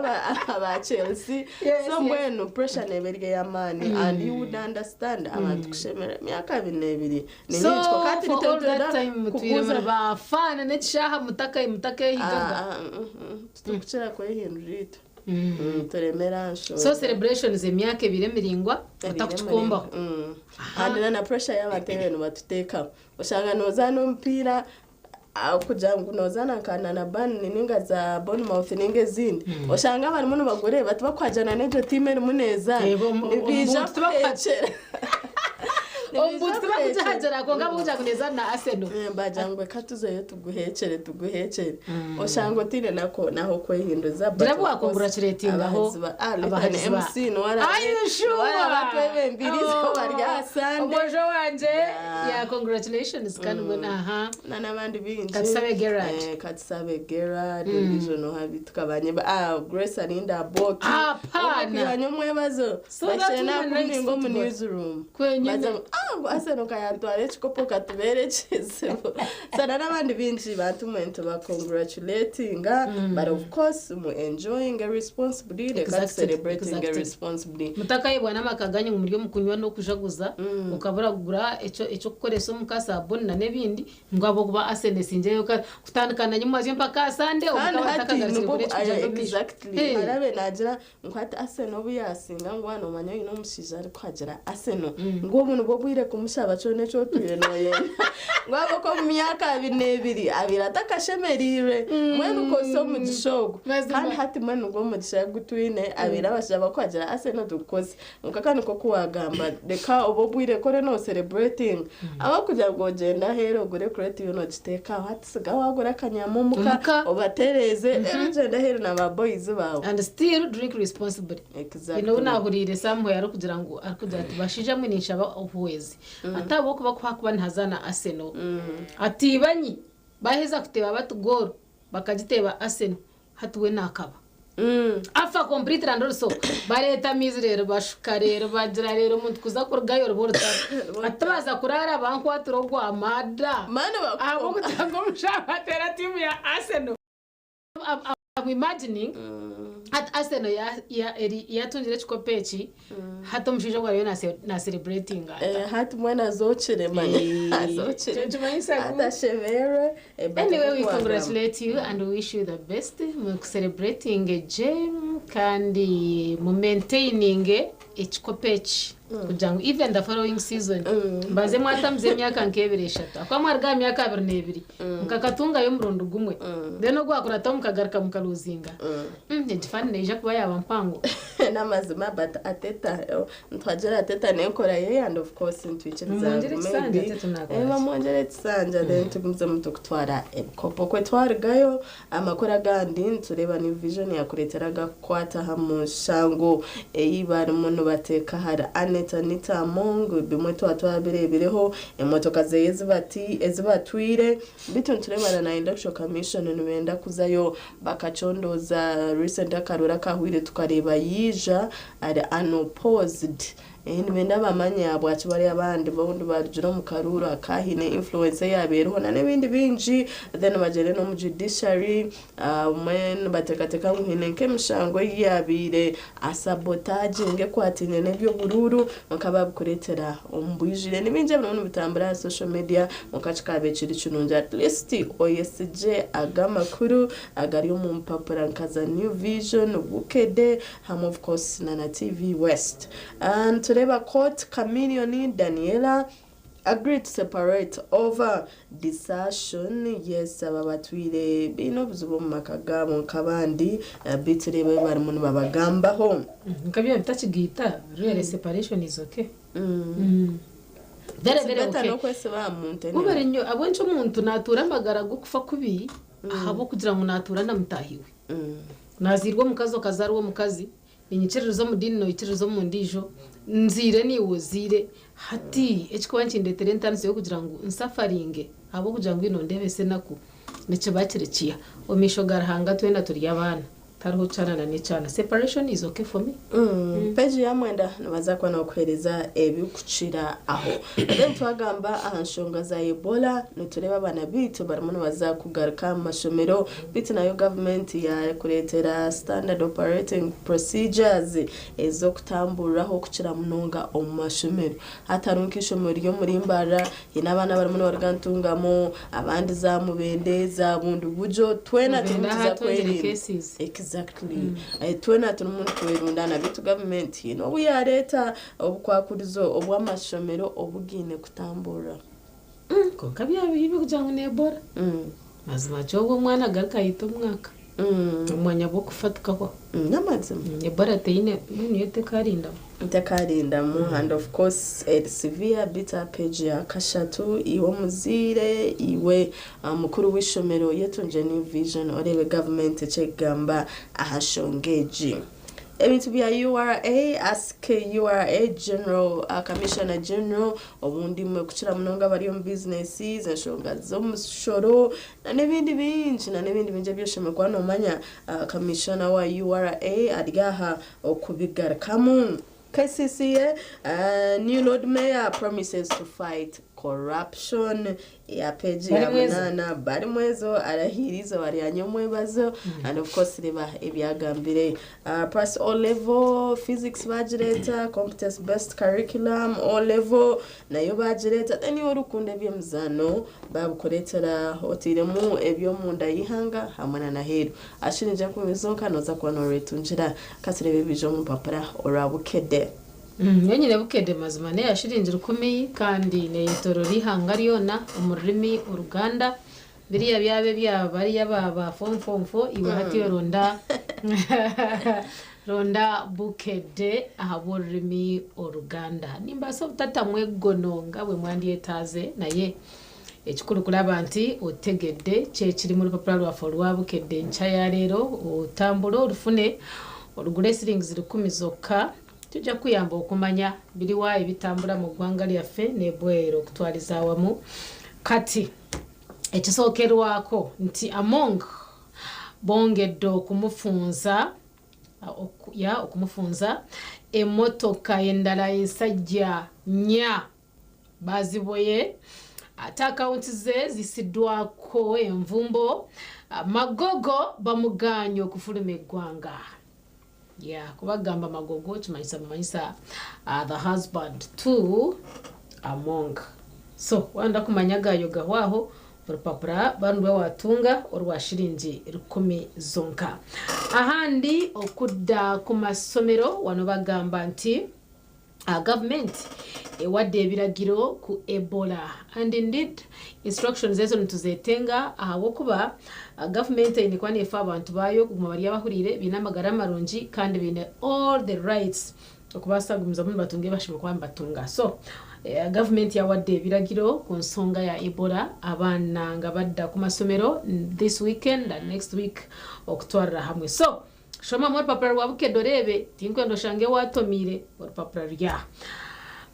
aba Chelsea so mbwenu pressure neeba eri ey'amaani and you would understand abantu kushemera emyaka 22 ni So mingi konka hati for all nitwe that time mutwire muri kuguza bafana n'ekishaaha mutaka mutakehigaga. Titukukira kwehindura itwe turemera aha nshonga. So celebrations emyaka ebiri emiringwa mutakukikombaho. And na pressure y'abantu ebintu batuteekamu oshanga nozaana omupiira kugira ngu nozaana nka na Burnley ninga za Bournemouth ninga ezindi oshanga abarimu nibagureeba tibakuhagyana n'egyo tiimu erimu nezaana nibaija kuhekyera. Omuntu tibakugihagira konka bukugira ngu nezaana na Arsenal. Bagira ngu reka tuzeyo tuguhekyere tuguhekyere oshanga otiine nako naho kwehinduza. Gira bu wakongratulatingaho abahagizi ba MC Are you sure? niwaraba twebembire izooba rya Sunday. Omwojo wangye yeah, congratulations kandi mbwenu aha. Na n'abandi bingi. Katusabe Gerard. Katusabe Gerard ondiijo noha tukabanye Grace Arinda Aboki. Hapana. Okwihanya omwebazo. So that Bakire woman likes nakumbinga omu football. newsroom. Kwenyine. Baza ngu, ngu Arsenal kayantwara ekikopo katubeere ekizibu. So na n'abandi bingi bantu mwe nitubacongratulatinga but of course mu enjoying responsibly reka celebrating responsibly. Mutakayebwa n'amaka ganyu ngu muri omu kunywa n'okujaguza okabura kugura ekyo ekyokukoresa omuka sabuni na n'ebindi ngu ahabw'okuba Arsenal esingyeyo kutandika na nyomwazyo mpaka aha Sunday Kandi omukaba hati mutakagarukire nibwo kugura ekikugyenda omu maisho. Exactly. Harabe nagira ngu hati Arsenal obu yasinga ngu waaba noomanya oine omushaija arikuhagira Arsenal ngu obu nibwo bwire kumushaba kyona eki otwire nooyenda ngu ahabw'okuba omu myaka 22 abaire atakashemereirwe mbwenu kozesa omugisha ogu kandi hati mbwenu nigwo omugisha ogu twine abaire abashaija bakuhagira Arsenal tugukoze nkaka nikwo kuwagamba reka obu obwire kore no celebrating ahabw'okugira ngu ogyende aheeru ogure crate yoona ogiteeke aho hati siga wagura akanyama omuka obatereeze reero ogyende aheeru na ba boys baawe. And still drink responsibly. Exactly. You know, nahuriire somewhere arikugira ngu arikugira ati bashaija mwe ninshaba obuhwezi ati ahabw'okuba ku hakuba nihazaana Arsenal ati ibanyi baheza kuteeba bati goal bakagiteeba Arsenal hati we nakaba afa completely and also bareeta amaizi reero bashuka reero bagira reero omuntu kuza kurugayo ruba orutaro ati baza kurara bankwatira ogwamada ahabw'okugira ngu omushaho ateera tiimu ya Arsenal. I'm imagining Hati Arsenal ya- ya- eri- yatungire ekikopo eki hati omushaija ogwo ariyo nacelebratinga ata. Eh, hati mwena azokire manya azokire Kyo kimanyisa ngu- atashemerwe eh, but Anyway, we akuwagamba. congratulate you and we wish you the best mu celebrating gye kandi mu maintaining ekikopo eki kugira ngu even the following season mbaze mwatamize emyaka nk'ebiri eshatu akuba mwaruga aha myaka 22 mukakatungayo omurundi gumwe then ogwakurataho mukagaruka mukaluzinga egifani neija kuba yaba mpango. N'amazima, but Ateta ntwagira Ateta nenkora ye and of course ntwikiriza Mumwongere ngu ekisanja, maybe- Ateta nakora Eh, ki? bamwongere ekisanja then tugumizemu tukutwara ebikopo. Kwe twarugayo amakuru agandi nitureeba New Vision yakureeteraga kukwata aha mushango ei barimu nibateeka hari Annet Anita Among. Bimwe tuba twabireebireho emotoka zeye ezibatwire, bitu nitureebana na Electoral Commission nibenda kuzayo bakacondooza recent akarura akahwire tukareeba yiija ari unopposed. Eh, nibenda bamanya bwaki bari abandi bondi barugira omu karuru akahine influence eyabeereho na n'ebindi bingi. Then bagyende n'omu judiciary, umwe nibateekateeka ngu hiine nk'emishango ei yabaire asabotaginga ekwataine n'eby'oburuuru nka babikureetera omu bwijwire. Ni bingi ebirimu nibitambura aha social media, konka kikaaba ekiri kirungi at least oyesigye aga amakuru agari omu mpapura nka za New Vision, Bukedde hamwe of course na TV West. And tureba court, Chameleone, Daniela agree to separate over discussion. Yes, aba batwire biine obuzibu omu maka gaabo nk'abandi, biturebe barimu nibabagambaho. Nka byo bitakigiita, really, separation is okay. Very, very Better okay. n'okwesiba aha muntu anyway. Ubare nyo abwenki omuntu natuura amagara g'okufa kubi ahabw'okugira ngu natuura na mutaahi we, naziirwa omukazi okazaarwa omukazi, ninyikiririza omu diini noyikiririza omu ndiijo, nziire niiwe oziire. Hati ekikuba nikindeetera entandiko y'okugira ngu nsafaringe ahabw'okugira ngu ino ndebese enaku nikiba kiri kiha? Omu maisho ga Ruhanga twena turi abaana, tariho kyana na n'ekyana. Separation is okay for me. Peji ya 9 nibaza kuba nokuheereza ebikukira aho. Then twagamba aha nshonga za Ebola, nitureeba abaana bitu barimu nibaza kugaruka mu mashomero, bitu nayo gavumenti yakureetera standard operating procedures ez'okutamburiraho kukira munonga omu mashomero. Hatariho nk'ishomero ry'omuri Mbarara hiine abaana barimu nibaruga Ntungamo, abandi za Mubende, za Bundu Bujo. Twena Mubende turimu tuza ahatongire kwerinda. cases. Exactly. Eh, twena turimu nitwerundana, bitu gavumenti hiine obu yareeta obukwakurizo obw'amashomero obugiine kutamburira. Konka byaba bibi kugira ngu n'Ebola, mazima kyobwo omwana agaruka ayita omwaka omwanya gw'okufa tukahwa. N'amazima. Ebola teine niyo tekarindamu. Ntakarindamu. And of course eri severe bitter, page ya 3. Iwe omuziire, iwe mukuru w'ishomero, yetunje New Vision orebe gavumenti ekyekugamba aha nshonga egi. Ebintu bya URA, ask URA General, Commissioner General. Obundi mwe kukira munonga bari omu businesses, enshonga z'omushoro na n'ebindi bingi ebyoshemerwa nomanya, Commissioner wa URA ari aha okubigarukamu. KCCA, new Lord Mayor promises to fight corruption, ya page ya Barimwezo. 8. Barimwezo arahiriza baryanya omwebazo and of course reba ebyagambire. Plus O level physics bagireta, competence based curriculum O level nayo bagireta. Then iwe orikukunda ebyemizaano babukureetera otiremu eby'omunda y'ihanga hamwe na naheeru ashirinje nkumi zonka noza kuba noretungira. Katurebe ebija omu mpapura orwa Bukedde. Wenyine Bukedde mazima neyashiringi 1000 kandi neyetorora ihanga ryona omu rurimi Oruganda. Biriya byaba ebyaba bariya baba form form four, iwe hati ronda ronda Bukedde ahabw'orurimi Oruganda. Nimbaasa obutatamwa egono nga bwe mwandyetaaze, naye ekikulu kulaba nti otegedde kyekiri mu lupapula lwaffe olwa Bukedde enkya ya leero. Otambule olufune olugule siringi 1000 zokka. Tujja kuyamba okumanya biriwa ebitambula mu ggwanga lyaffe nebweru okutwaliza awamu. Kati ekisookerwako nti Among bongedde okumufunza ya okumufunza emmotoka endala ensajja nnya baziboye, ate akawunti ze zisiddwako envumbo. Magogo bamuganye okufuluma eggwanga. Yeah, kubagamba Magogo kimanyisa bamanyisa the husband to Among. So wanda kumanya gayo gahwaho orupapura bandu watunga orwa shiringi 10 zonka. Ahandi okudda ku masomero wano bagamba nti government ewadde ebiragiro ku Ebola, and indeed instructions ezo nituzetenga ahabwokuba government eine kuba neefa abantu baayo kuguma bari abahuriire biine amagara marungi kandi biine all the rights okubaasa kugumizamu nibatunga ebashobora kuba nibatunga. So government yawadde ebiragiro ku nsonga ya Ebola, abaana nga badda ku masomero this weekend and next week okutwarira hamwe. So shomamu orupapura rwa Bukedde oreebe, tinkwenda oshange watomiire orupapura rya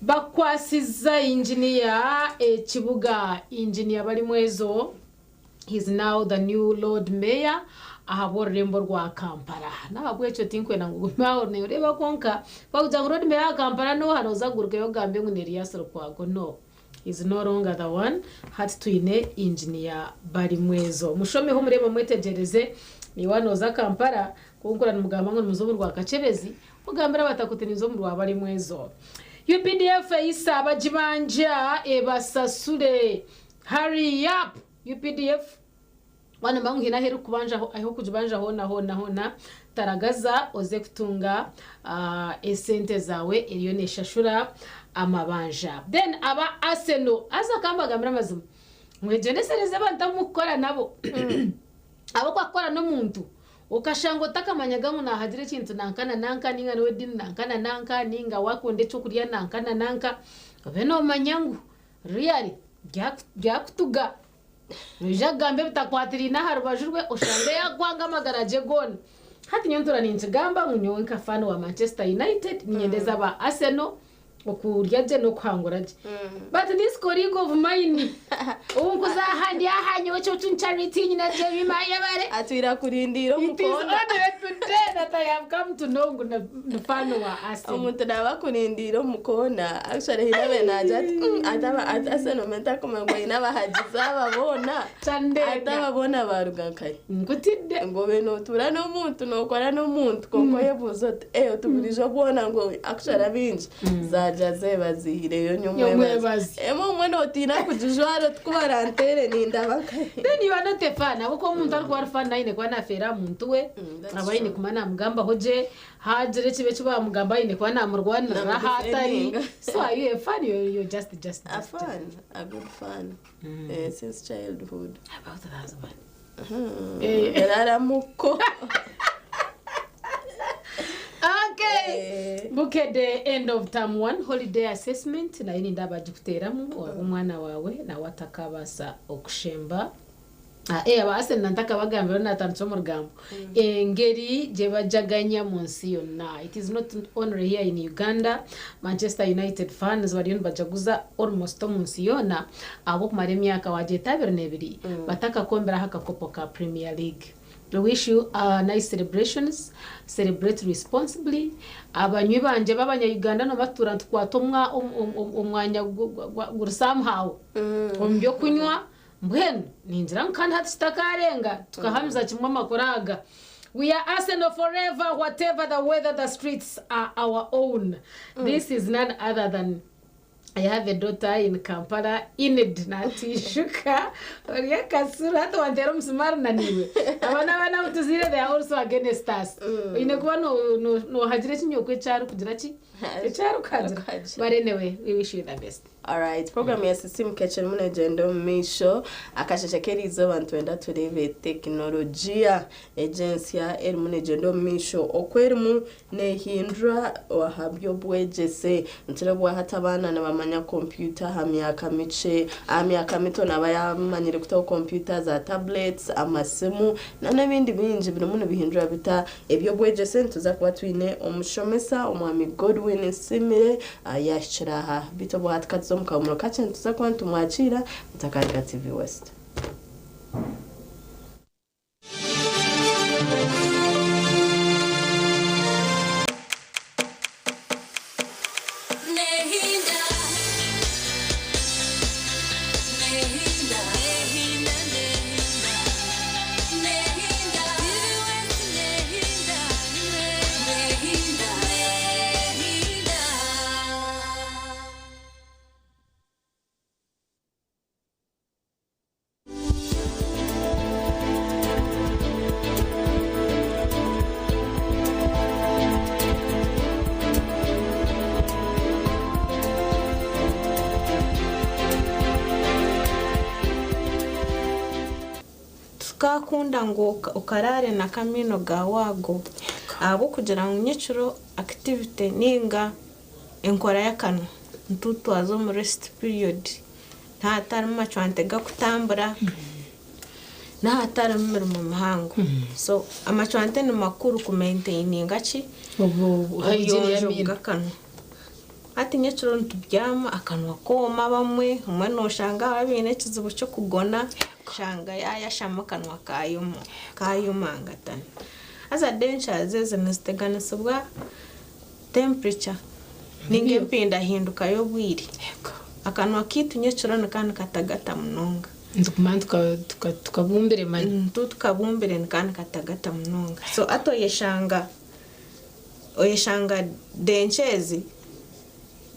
bakwasiza injiniya ekibuga. Injiniya Balimwezo, he's now the new Lord Mayor ahabw'orurembo rwa Kampala. Nahabwekyo tinkwenda ngu gume aho noreeba kwonka bakugira ngu Lord Mayor wa Kampala noha, noza kugurukayo ogambe ngu ni Erias Lukwago. No, is no longer the one. Hati twine injiniya Balimwezo. Mushomeho murebe mwetegyereze. Niiwe nooza Kampala kunkura nimugamba ngu nimuza omu rwa Kakyebezi, mugambire abatakuti nimuza omu rwa Balimwezo. UPDF eyisa abagibanja ebasasule. Hurry up UPDF, wana mbangu hina heru kubanja aho kujibanja hona hona hona taragaza oze kutunga esente zawe eriyo neshashura amabanja. Then aba Arsenal aza kamba gambira amazima mwejenesereze abantu mukora nabo abo kwakora n'omuntu ukashanga otakamanyaga ngu nahagira ekintu nankana nanka ninga niwe dini nankana nanka ninga wakunda ekyokurya nankana nanka, obe nomanya ngu really byakutuga noija kugamba ebitakwatiriine aha rubaju rwe oshange yakwanga amagara gye goona. Hati nyowe ntuura ninkigamba ngu nyowe nka fan wa Manchester United ninyendeza aba Arsenal okurya gye n'okuhangura gye. But this colleague of mine ubu nkuza ahandi aha nyowe kyo charity nyina gye bimaye bare atwira kurindira It is omukono. Only today that I have come to know ngu ni fan wa Arsenal. Omuntu naba akurindira omukona actually hinabe naja ati ataba Arsenal mentakumanya ngu aine abahagizi aba boona ate aba boona baruga nkahi nkutidde ngu obe notuura n'omuntu nokora n'omuntu konka oyebuuza oti oti burijo bwona ngu actually abingi zaja zebazihireyo Nyomwebazi. Emwe omwe notiina kugijwara otikubaranteere nindaba nkahi. Then you are not a fan. Ahabw'okuba omuntu arikuba ari fan aine kuba nafeera aha muntu we, aba aine kuba namugambaho gye, hagira ekibi eki bamugamba aine kuba namurwanirira aho atari. Namudefendinga. So are you a fan? You're just, just, A just. fan, a good fan. Since childhood. About the husband. Yararamuko. Okay. Bukedde end of term one holiday assessment nayo ninda bagikuteeramu waba omwana wawe nawe atakabaasa okushemba. Aba Arsenal ntakabagambira natandikira omu rugambo engeri gye bajaganya mu nsi yonna. It is not only here in Uganda. Manchester United fans bariyo nibajaguza almost omu nsi yonna ahabw'okumara emyaka wagyeta 22 batakakomberaho akakopo ka Premier League. We wish you nice celebrations, celebrate responsibly. Abanywi banje b'abanya-Uganda nobatura ntukwata omwanya guri somehow omu byokunywa mbwenu ningira ngu kandi hati kitakarenga tukahamiza kimwe amakuru aga. We are Arsenal forever, whatever the weather, the streets are our own. This is none other than I have a daughter in Kampala, Enid Natishuka. Oria kasura hata wantera omusumari naniwe. Abana bana mutuzire, they are also against us. Oine kuba no no no hagira ekinyokwa ekyari kugira ki? Ekyari kuhagira. But anyway, we wish you the best. Alright, program ya Sisimuka Kitchen munegenda omu maisho akasheshe k'eriizooba nitwenda tureebe tekinologiya egyentsya erimu negyenda omu maisho oku erimu neehindura aha by'obwegyese. Nitureeba hati abaana nibamanya kompyuta aha myaka mikye, aha myaka mito naaba yamanyire kutaho kompyuta za tablets, amasimu n'ebindi bingi birimu nibihindura bita eby'obwegyese. Nituza kuba twine omushomesa omwami Godwin Nsimire yahikire aha bitu obwahati katuze omu kahumuro kakye nituza kuba nitumwakiira Mutakareka TV West. Nehinda, nehinda, nehinda, nehinda, nehinda, nehinda, nehinda, Tibakunda ngu okaraare n'akamaino gaawe ago ahabw'okugira ngu nyekiro activity ninga enkora y'akanwa nitutwaza omu rest period nihaatarimu macwante gakutambura nihaatarimu mirimo mihango so amacwante ni makuru kumaintaininga ki Hygiene obuyonjo y'amaino. bw'akanwa. Hati nyekiro nitubyama akanwa kooma bamwe omwe noshanga baine ekizibu ky'okugona shanga yayashama akanwa kayoma kayomangatana. Haza dentures ezi niziteganisibwa temperature ninga empindahinduka y'obwire. Akanwa kaitu nyekiro nikaba nikatagata munonga. Nitukuma tukabumbire mani. Tukabumbire nikaba nikatagata munonga. So hati oyeshanga denture ezi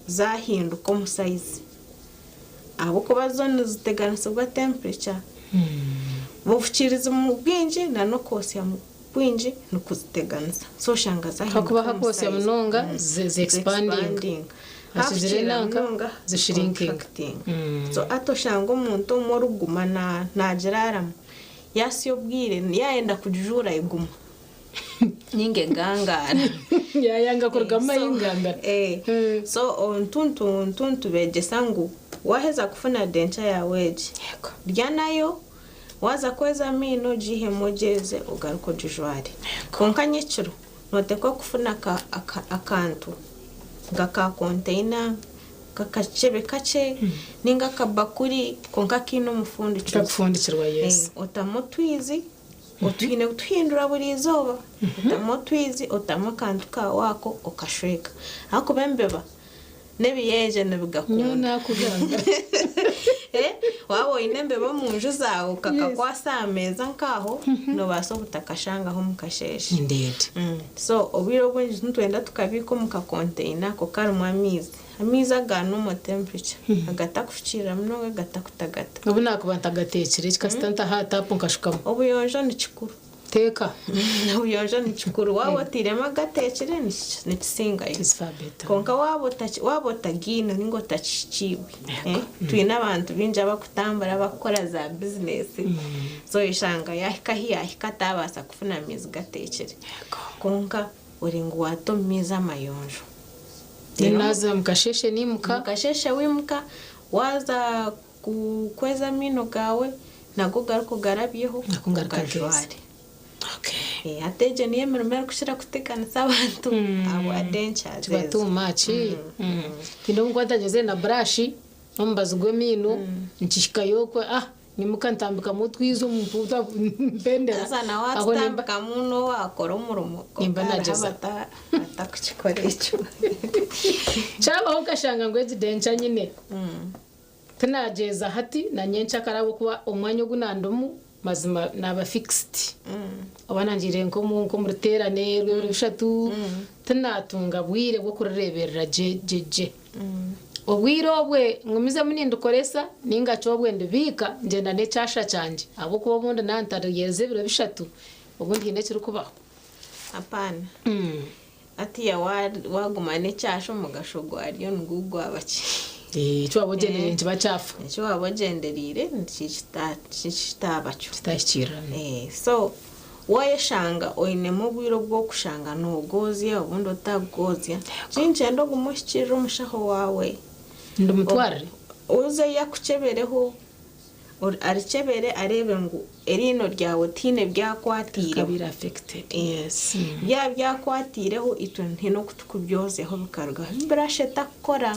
zahinduka omu size ahabw'okuba zo niziteganisibwa temperature. Obufukiirizi mu bwingi n'okwosya mu bwingi nikuziteganisa. So oshanga zahinduka Hakuba omu hakwosya size. munonga zi expanding. Hakizire Hafukiirira nanka munonga zishrinking. contracting. So hati oshanga omuntu omwe orikuguma nagiraaramu yasya obwire yayenda kugijuura eguma ninga egangaara. Yayanga kurugamu ayingangara. So ntuntu beegyesa ngu waheza kufuna denture yaawe egi rya nayo waza kweza amaino ogihemu ogyeze ogaruke ogijware. Kwonka nyekiro nootekwa kufuna akantu nka ka container kakakebe kakye ninga akabakuri kwonka kiine omufundikizo. Kakufundikirwa yes. Otamu otwizi otwine kutuhindura buri izooba otamu otwizi otamu akantu kaawe ako okashweka ahakuba embeba n'ebiyenje nibigakunda. Nakugamba. Waaba oine embeba omu nju zaawe kakakwasa aha meeza nk'aho noobaasa obutakashangaho omu kasheeshe. Indeed. So obwire obwingi nitwenda tukabiika omu kakonteina ako karimu amaizi. Amaizi aga normal temperature agatakufukiirira munonga agatakutagata. Obu nakuba ntagateekire kikasita ntaha aha tapu nkashukamu. Obuyonjo ni kikuru. Teeka. Obuyonjo ni kikuru waaba otairemu agateekire nikisingayo. Kwonka waaba otagiine ninga otakihikiibwe twine abantu baingi abakutambura abakukora za bizinesi so oyeshanga yahika ahi yahika atabaasa kufuna maizi gateekire. Kwonka ori ngu waata omu maizi amayonjo. Naza mukasheshe niimuka. Mukasheshe wiimuka waza kweza amaino gaawe nago garuke ogarabyeho ogajware. Hati egyo niyo emirimo erikukira kuteganisa abantu ahabwa dentures Kiba ezo. too much. Tinde obu nkuba ntagezire na brush n'omubazi gw'amaino nkihikayo okwe nyimuka ntambikamu otwizi omu mpuuta mpendera. Haza nawe Aho nimba watutambikamu n'owakora omurimo Nimba kwonka hariho nagyeza. abatakukikora ekyo. Kyabaho nkashanga ngu egi denture nyine tinagyeza hati na nyenkyakare ahabw'okuba omwanya ogu nandimu mazima naba fixed. Oba nangiire nk'omu ruteerane rw'ebiro bishatu tinatunga bwire bw'okurireeberera gye gye gye. Obwire obwe ngumizemu nindikoresa ninga ki obwe ndibiika ngyenda n'ekyasha kyangye ahabw'okuba obundi nantaryeza ebiro bishatu obundi hiine ekirikubaho. Apaana. Hatiiya waguma n'ekyasha omugasho gwaryo nigwo gwaba ki? Eki waba ogyendereire nikiba kyafa. Eki waba ogyendereire kitaaba kyo. Kitahikiirira. So wayeshanga oinemu obwire obw'okushanga noogozya obundi otagozya kinkyenda ogume ohikiirire omushaho waawe. Ndimutwarire? Ozeyo akukyebereho arikyebere areebe ngu eriino ryawe tihaine byakwatiireho. Bikabaire affected. Yes. Byaba byakwatiireho itwe haine oku tukubyozyaho bikarugaho eburashi etakukora.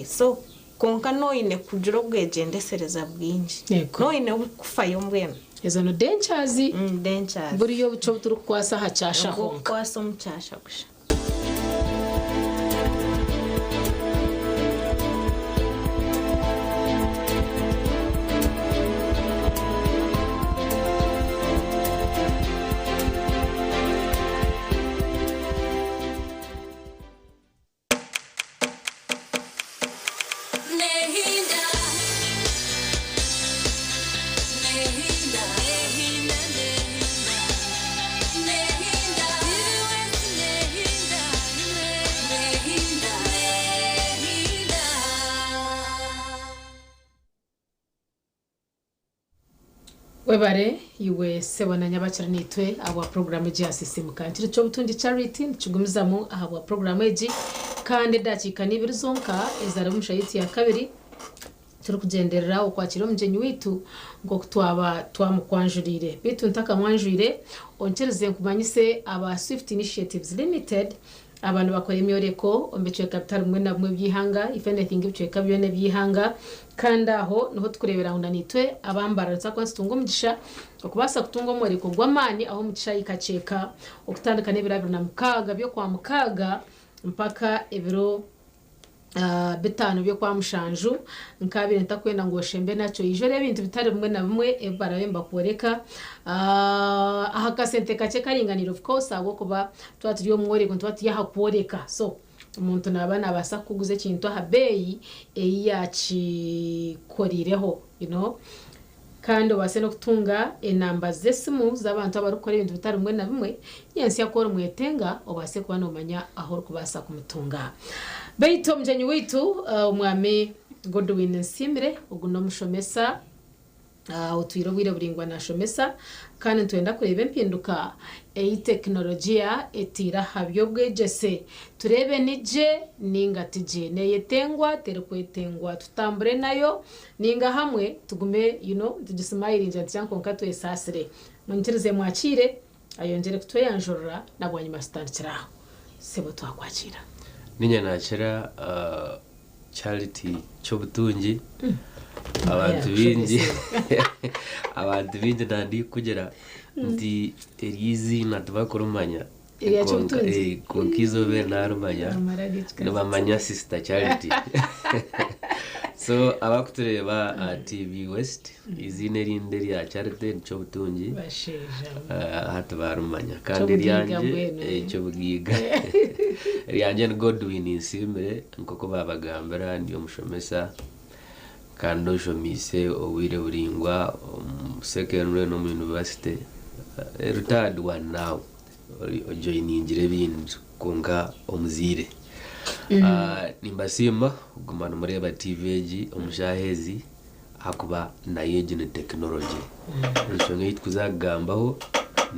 So kwonka noine kugira obwegyendesereza bwingi. Noine kufayo mbwenu. Ezo ni dentures. Dentures. Buriyo obucwe obu turikukwasa aha kyasha honka. Obw'okukwasa omu kyasha kusha. Nehinda, nehinda, nehinda, nehinda, nehinda, nehinda. Webare iwe sebo na nyabakira niitwe ahabwa puroguramu egi yasisimuka. Nikiro ky'obutungi Charity nikigumizamu ahabwa puroguramu egi kandi edakiika n'ibiri zonka ezari omu shayiti ya kabiri turikugyenderera okwakira omugyenyi waitu nk'oku twaba twamukwanjuriire. Beitu ntakamwanjwire, onkirize nkumanyise aba Swift Initiatives Limited aba nibakora emyoreko omu bicweka bitari bimwe na bimwe eby'eihanga, if anything ebicweka byona eby'eihanga kandi aho niho tukureebera ngu nanaitwe aba Mbarara nitubaasa kuba nitutunga omugisha okubaasa kutunga omworeko gw'amaani aho omu kishaayi Kakyeka okutandika n'ebiro 26 by'Okwamukaaga mpaka ebiro 5 by'Okwamushanju. Nkaabaire ntakwenda ngu oshembe nakyo. Ija oreebe ebintu bitari bimwe na bimwe ebi baraabe nibakworeka aha kasente kakye karinganiire of course ahabw'okuba twaba turi omu mworeko nituba turi aha kworeka so omuntu naaba naabaasa kukuguza ekintu aha beeyi ei yaakikoriireho you know. Kandi obaase n'okutunga enamba z'esimu z'abantu abarikukora ebintu bitari bimwe na bimwe, nyentsya ku orimwetenga obaase kuba noomanya ahu orikubaasa kumutunga. Beitu omugyenyi waitu Omwami Godwin Nsiimire, ogu n'omushomesa otwire obwire buraingwa naashomesa kandi nitwenda kureeba empinduka ei tekinologiya etaire aha by'obwegyese. Tureebe ni gye nainga ti gye, neeyetengwa, terikwetengwa, tutambure nayo Ninga hamwe tugume you know nitugisimayiringira nitugire kwonka twesaasire. Munyikirize mwakiire ayongyere kutweyanjurira na bwanyima tutandikire aho. Sebo twakwakiira. Niinye naakira Charity Kyobutungi. Abantu baingi abantu baingi nandikugira nti eryo eiziina tibakurimanya Erya Kyobutungi? Kwonka eizooba eri narimanya Amara g'ekikazi. nibamanya Sister Charity. So abakutureeba aha TV West, eiziina erindi erya Charity ni Kyobutungi. Bashaija. Hati barimanya. Kandi Kyobugaiga eryangye mbwenu. Kyobugaiga. Eryangye ni Godwin Nsiimire nk'oku baabagambira ndi omushomesa kandi oshomiise obwire buraingwa omu secondary n'omu university. Retired one now. Ojoiningire ebindi kwonka omuzaire. Nimbasiima kuguma nimureeba TV egi omu shaaha ezi ahakuba nayo egi ni tekinologye. Enshonga ei turikuza kugambaho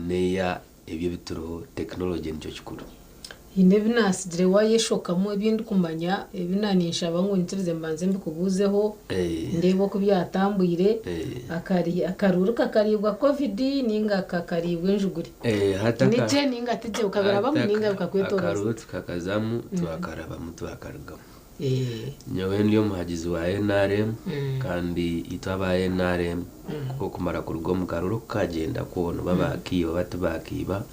n'eya ebyo ebituriho tekinologye nikyo kikuru. Haine ebi naatsigire waayeshokamu ebi ndikumanya, ebi naaninshaba ngu nyikirize mbanze mbikubuuzeho, ndeebe oku byatambwire. Akaruuru kakariibwa Covid nainga kakariibwa enjuguri? Ni gye nainga ti gye? Okabirabamu nainga bikakwetooroza? Akaruuru tukakazamu, twakarabamu twakarugamu. Nyowe ndi omuhagizi wa nrm kandi itwe aba nrm ku okumara kuruga omu karuuru kukagyenda kwona oba baakiiba oba tibaakiiba,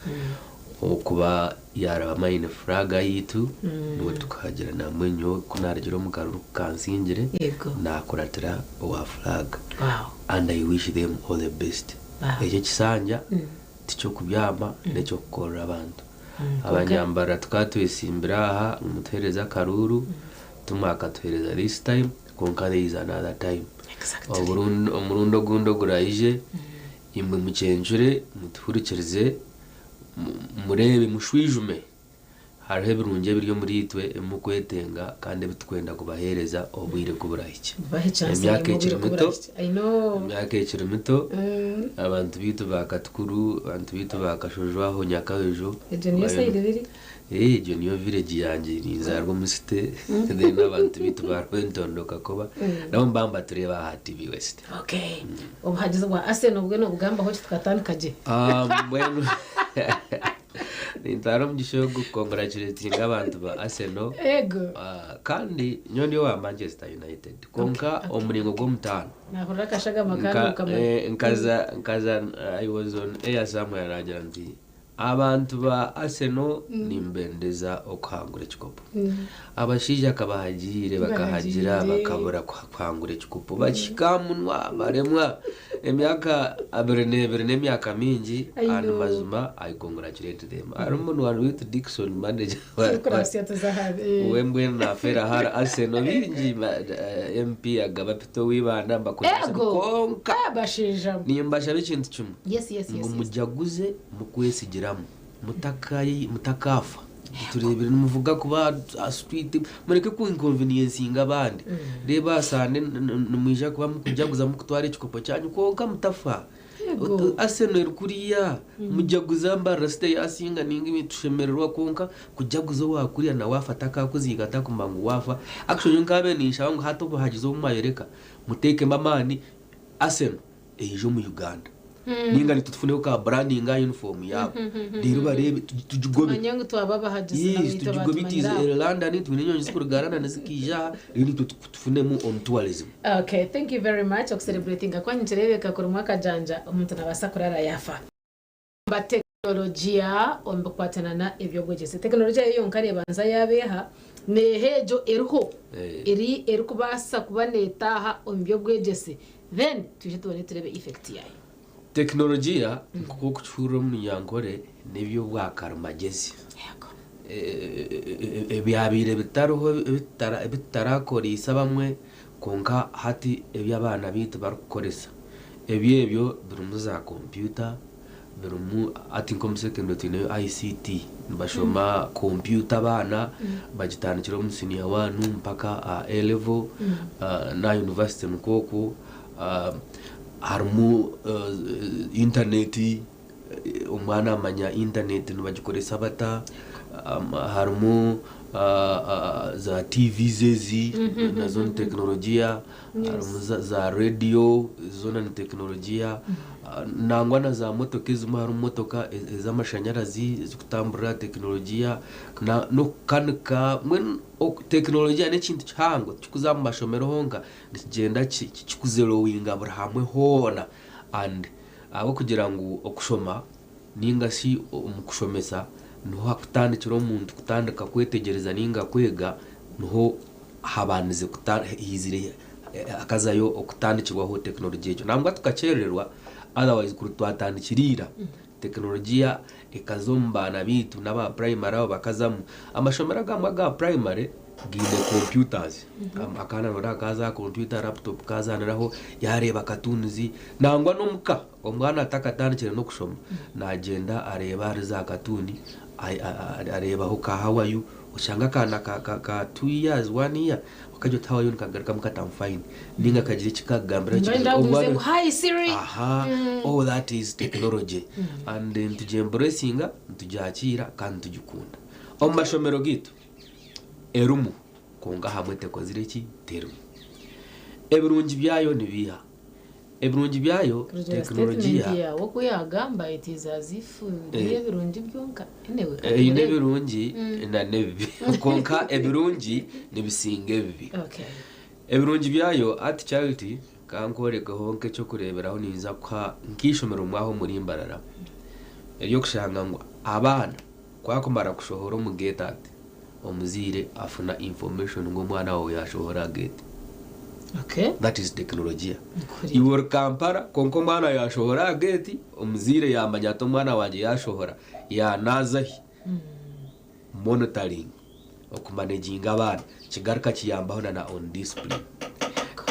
Okuba yaarabamu aine furaaga yaitu, niwe tukahagira nambwenu nyowe ku naarugire omu karuru ku kansingire, naakuratira owa furaaga. And I wish them all the best. Eki ekisanja tiky'okubyama, n'eky'okukorera abantu. Abanyambarara tukaba twesimbire aha ngu mutuheereze akaruuru, timwakatuheereza this time, kwonka there is another time. Omurundi ogundi oguraije, imwe mukyencure, mutuhurikirize, Mureebe, mushwijume, hariho ebirungi ebiri omuriitwe ebi murikwetenga kandi ebi turikwenda kubaheereza obwire ku burahikye. Emyaka ekiri mito, emyaka ekiri mito, abantu baitu ba Katukuru, abantu baitu ba Kashojo aho Nyakahejo, egyo niyo village yangye, ninzaarwa omu city, then abantu baitu ba Rwentondo Kakoba, nabo nibaba nibatureeba aha TV West. Okay. Obuhagizi bwa Arsenal bwe nobugambaho ki tukatandika gye? Mbwenu nintwara omugisha ogu kukongratulatinga abantu ba Arsenal. Ego. Kandi nyowe ndi owa Manchester United kwonka omuringo gw'omutaano. Nahurira akashagama kandi okamanya. Nkaza nkaza I was on air somewhere nagira nti Abantu ba Arsenal nimbendeza okuhangura ekikopo. Abashaija kabahagiire bakahagira bakabura kuhangura ekikopo bakihika aha munwa baremwa. Emyaka abiri n'ebiri n'emyaka mingi and mazima I congratulate them. Hariho munywani waitu Dickson manager we mbwenu nafeera ahari Arsenal bingi MP Agaba Peter ow'Ibanda mbakwendeza kwonka nimbashaba ekintu kimwe ngu mujaguze Mukwesigiramu, mutakaafa. Tureebire nimuvuga kuba aha street, mureke ku inconveniencing abandi. Reeba aha Sande nimwija kuba mukujaguza mukutwara ekikopo kyanyu kwonka mutafa. Ego. Arsenal eri kuriya mujaguza Mbarara City yasinga ninga ibintu tushemererwa kwonka kujaguza owakuriya nawe afata akakuziika atakumanya ngu waafa. Actually nyowe nkabaire ninshaba ngu hati obuhagizi obu mwayoreka muteekemu amaani Arsenal eije omu Uganda ninga nitwe tufuneho ka branding aha uniform yaabo reero bareebe tugigobe. Tumanye ngu twaba abahagizi Yes, naitwe tugigobe it is batumanyire aho. London twine enyonyi zikuruga London zikiija aha reero itwe tufunemu on tourism. Okay, thank you very much okucelebratinga kwanyu nikireebeka kurimu akajanja omuntu nabaasa kurara yaafa. Ba tekinologiya omu bikwatana na eby'obwegyese. Tekinologiya yo yonka nebanza yaaba eha? Neeha egyo eriho eri erikubaasa kuba neetaaha omu by'obwegyese then twije tubone tureebe effect yaayo. Tekinologiya nk'oku orikukihurira omu Runyankore n'eby'obwakarimagyezi. Ebyabaire bitariho ebi tutarakoreise abamwe kwonka hati ebi abaana baitu barikukoresa. Ebyo ebyo birimu za kompyuta, birimu hati nk'omu secondary twineyo ICT nibashoma kompyuta abaana bagitandikira omu siniya wani mpaka aha A level n'aha yunivasite nikwo okwo. Harimu intaneti omwana amanya intaneti nibagikoresa bata, harimu za TVs ezi nazo ni tekinologiya, harimu za rediyo zoona ni tekinologiya, nangwa na za motoka ezimwe harimu motoka ez'amashanyarazi ezikutamburira aha tekinologiya n'okukanika mbwenu tekinologiya n'ekintu kihango tikikuza omu mashomero honka nikigyenda kikuzelowinga buri hamwe hoona and ahabw'okugira ngu okushoma ninga shi omu kushomesa niho hakutandikira omuntu kutandika kwetegyereza ninga kwega niho habandize haizire hakazayo okutandikirwaho tekinologiya egyo. Nangwa tukakyerererwa otherwise kuri twatandikire ira tekinologiya ekaza omu baana baitu n'aba purayimare abo bakazamu. Amashomero agamwe aga purayimare gaine computers. Akaana noreeba kaaza aha computer, laptop kaazaaniraho yaareeba katuunizi. Nangwa n'omuka omwana atakatandikire n'okushoma naagyenda areeba ahari za katuuni areebaho ka how are you oshanga akaana ka 2 years, 1 year okagira oti how are you nikagarukamu kati am fine ninga kagira eki kakugambira. Mbwenu ndagumize ngu hi Siri. Aha, all that is technology and nitugyembracinga, nitugyakiira kandi nitugikunda. Omu mashomero gaitu erimu kwonka hamwe tekozire ki? Terimu. Ebirungi byayo nibiiha? Ebirungi byayo Kurugiirira tekinologiya statement yaawe oku yaagamba it is as if biri ebirungi byonka. Anyway, ka eine tubireebe. ebirungi n'ebibi kwonka ebirungi nibisinga ebibi. Ebirungi byayo ati Charity kankworekeho nk'ekyokureeberaho ninza kuha nk'eishomero mwaha omuri Mbarara ery'okushanga ngu abaana kwakumara kushohora omu gate ati omuzaire afuna information ngu omwana waawe yashohora aha gate. That is tekinologiya. Iwe ori Kampala kwonka omwana yashohora aha gate omuzaire yamanya ati omwana wangye yashohora yanaaza hi? Monitoring okumanaginga abaana kigaruka kiyambaho na on discipline.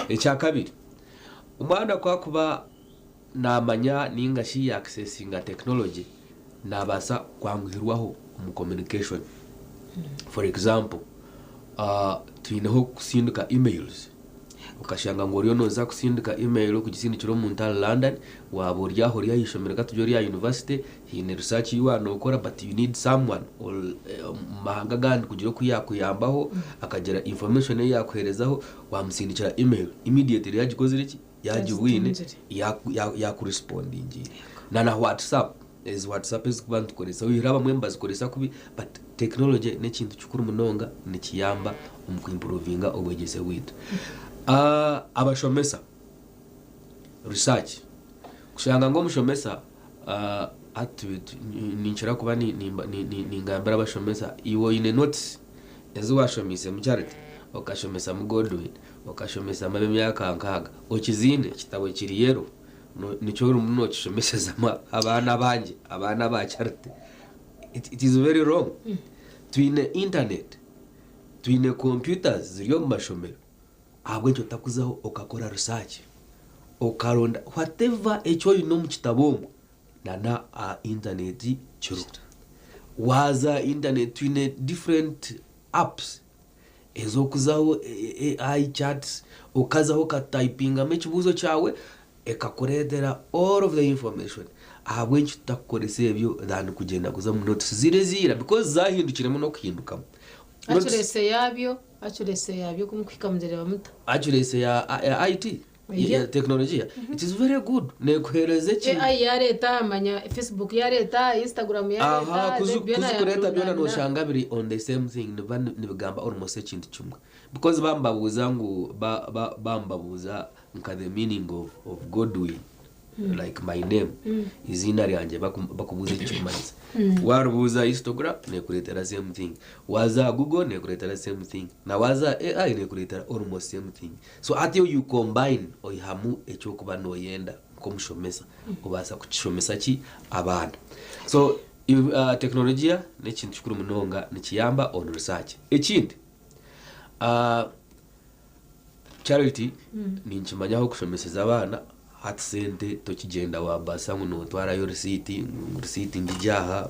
Ekyakabiri omwana ku akuba namanya ninga shi ya accessinga technology nabaasa kwanguhirwaho omu communication. For example twineho kusindika emails okashanga ngu oriyo noza kusindika email kugisindikira omuntu ari London waaba ori aho ori ah'eishomero katugire ori aha university haine research ei waaba nokora but you need someone omu mahanga agandi kugira oku yakuyambaho akagira information ei yakuheerezaho wamusindikira email immediately yagikozire ki? Yagibwine yakurespondingiire. Na WhatsApp ezi WhatsApp ezikuba nitukoresa oihireho abamwe nibazikoresa kubi but technology n'ekintu kikuru munonga nikiyamba omu kuimprovinga obwegyese bwaitu. Abashomesa research kushanga ngu omushomesa hati ninkira kuba ningambira abashomesa iwe oine notes ezi washomiisemu Charity okashomesamu Godwin okashomesamu ab'emyaka 60 okiziine ekitabo kiri yellow nikyo orimu nokishomesezamu abaana bangye abaana ba Charity. It is very wrong. Twine internet, twine computers ziri omu mashomero ahabw'enki otakuzaho okakora research okaronda whatever eki oine omu kitabo omwo nana aha internet kiriho. Waaza internet twine different apps ez'okuzaho AI chats okazaho okatayipingamu ekibuuzo kyawe. Ekakureetera all of the information. Ahabw'enki tutakukoresa ebyo than kugyenda kuza omu notes ziri eziira because zahindukiremu n'okuhindukamu. Notes- Accuracy yaabyo, accuracy yaabyo ku mukuhika mugireeba muta? Accuracy ya, ya IT, ya, ya technology, it is very good. Neekuheereza ekintu. AI yareeta, manya Facebook yareeta, Instagram Aha, yareeta, kuzu- then byona kuzikureta byona yakurundanira. noshanga biri on the same thing niba nibigamba almost ekintu kimwe because bambabuuza ngu ba- ba- bambabuuza nka the meaning of, of Godwin like my name iziina ryangye baku- bakubuuza ekikumanyisa warubuuza Instagram nekureetera same thing waza Google nekureetera same thing na waza AI nekureetera almost same thing so atyo you combine oihamu ekyokuba noyenda nk'omushomesa obaasa kukishomesa ki abaana so tekinologiya n'ekintu kikuru munonga nikiyamba on research ekindi Charity ninkimanyaho okushomeseza abaana hati sente tokigyenda wabasa ngu notwarayo risiiti ngu risiiti ngigye aha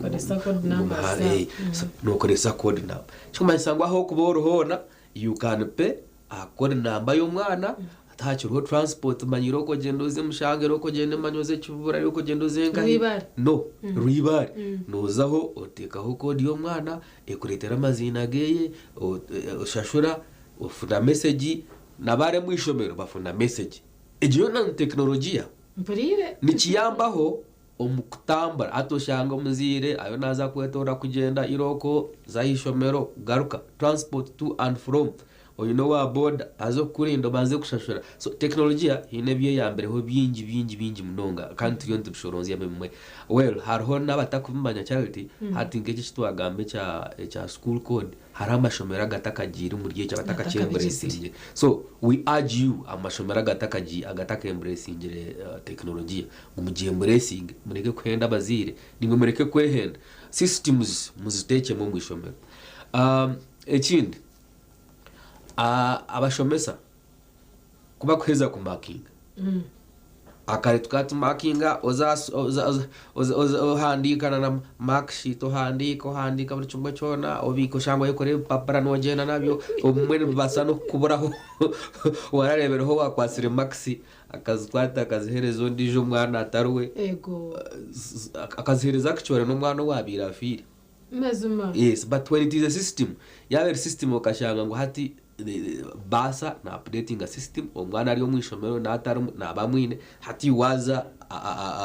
Koresa code number za. Nokoresa code number kikumanyisa ngu ahu orikuba ori hoona you can pay aha code number y'omwana Tihakiriho transport manyire okogyenda oze Mushangero okogyenda manya oze Kibura okogyenda oze nkahi Rwibare. No Rwibare nozaho otekaho code y'omwana ekuretera amaziina geye oshashura ofuna message nabari omwishomero bafuna message egyo yoona ni tekinologiya Mpuriire. Nikiyambaho omu kutambura hati oshanga omuzaire ariyo naaza kwetoorora kugyenda irooko za aha ishomero kugaruka transport to and from oine owa boda aze kukurinda obanze kushashura so tekinologiya haine ebi eyambireho bingi bingi bingi munonga kandi turiyo nitubishoronzyamu ebimwe well hariho n'abatakubimanya Charity hati nk'eki eki twagamba ekya ekya school code Hariho amashomero agatakagiire omuri ekyo abatakakyemburesingire. So we urge you amashomero agatakagiire agatakemburesingire tekinologiya ngu mugyemburesinge mureke kuhenda abazaire naimwe mureke kwehenda. Systems muziteekyemu omu ishomero. Ekindi abashomesa ku bakuheza kumakinga Akare tukaba tumakinga oza ohandiika na mark sheet ohandiika ohandiika buri kimwe kyona obiika oshanga oyekoreire ebipapura nogyenda nabyo obumwe nibibaasa n'okukuburaho warareebereho owakwatsire marks akazikwata akaziheereza ondiijo omwana atari we akaziheereza actually n'omwana owaabaire afiire. Mazima. Yes but when it is a system yaaba eri system okashanga ngu hati baasa na updatinga system omwana ari omu ishomero naatarimu naaba amwine hati waaza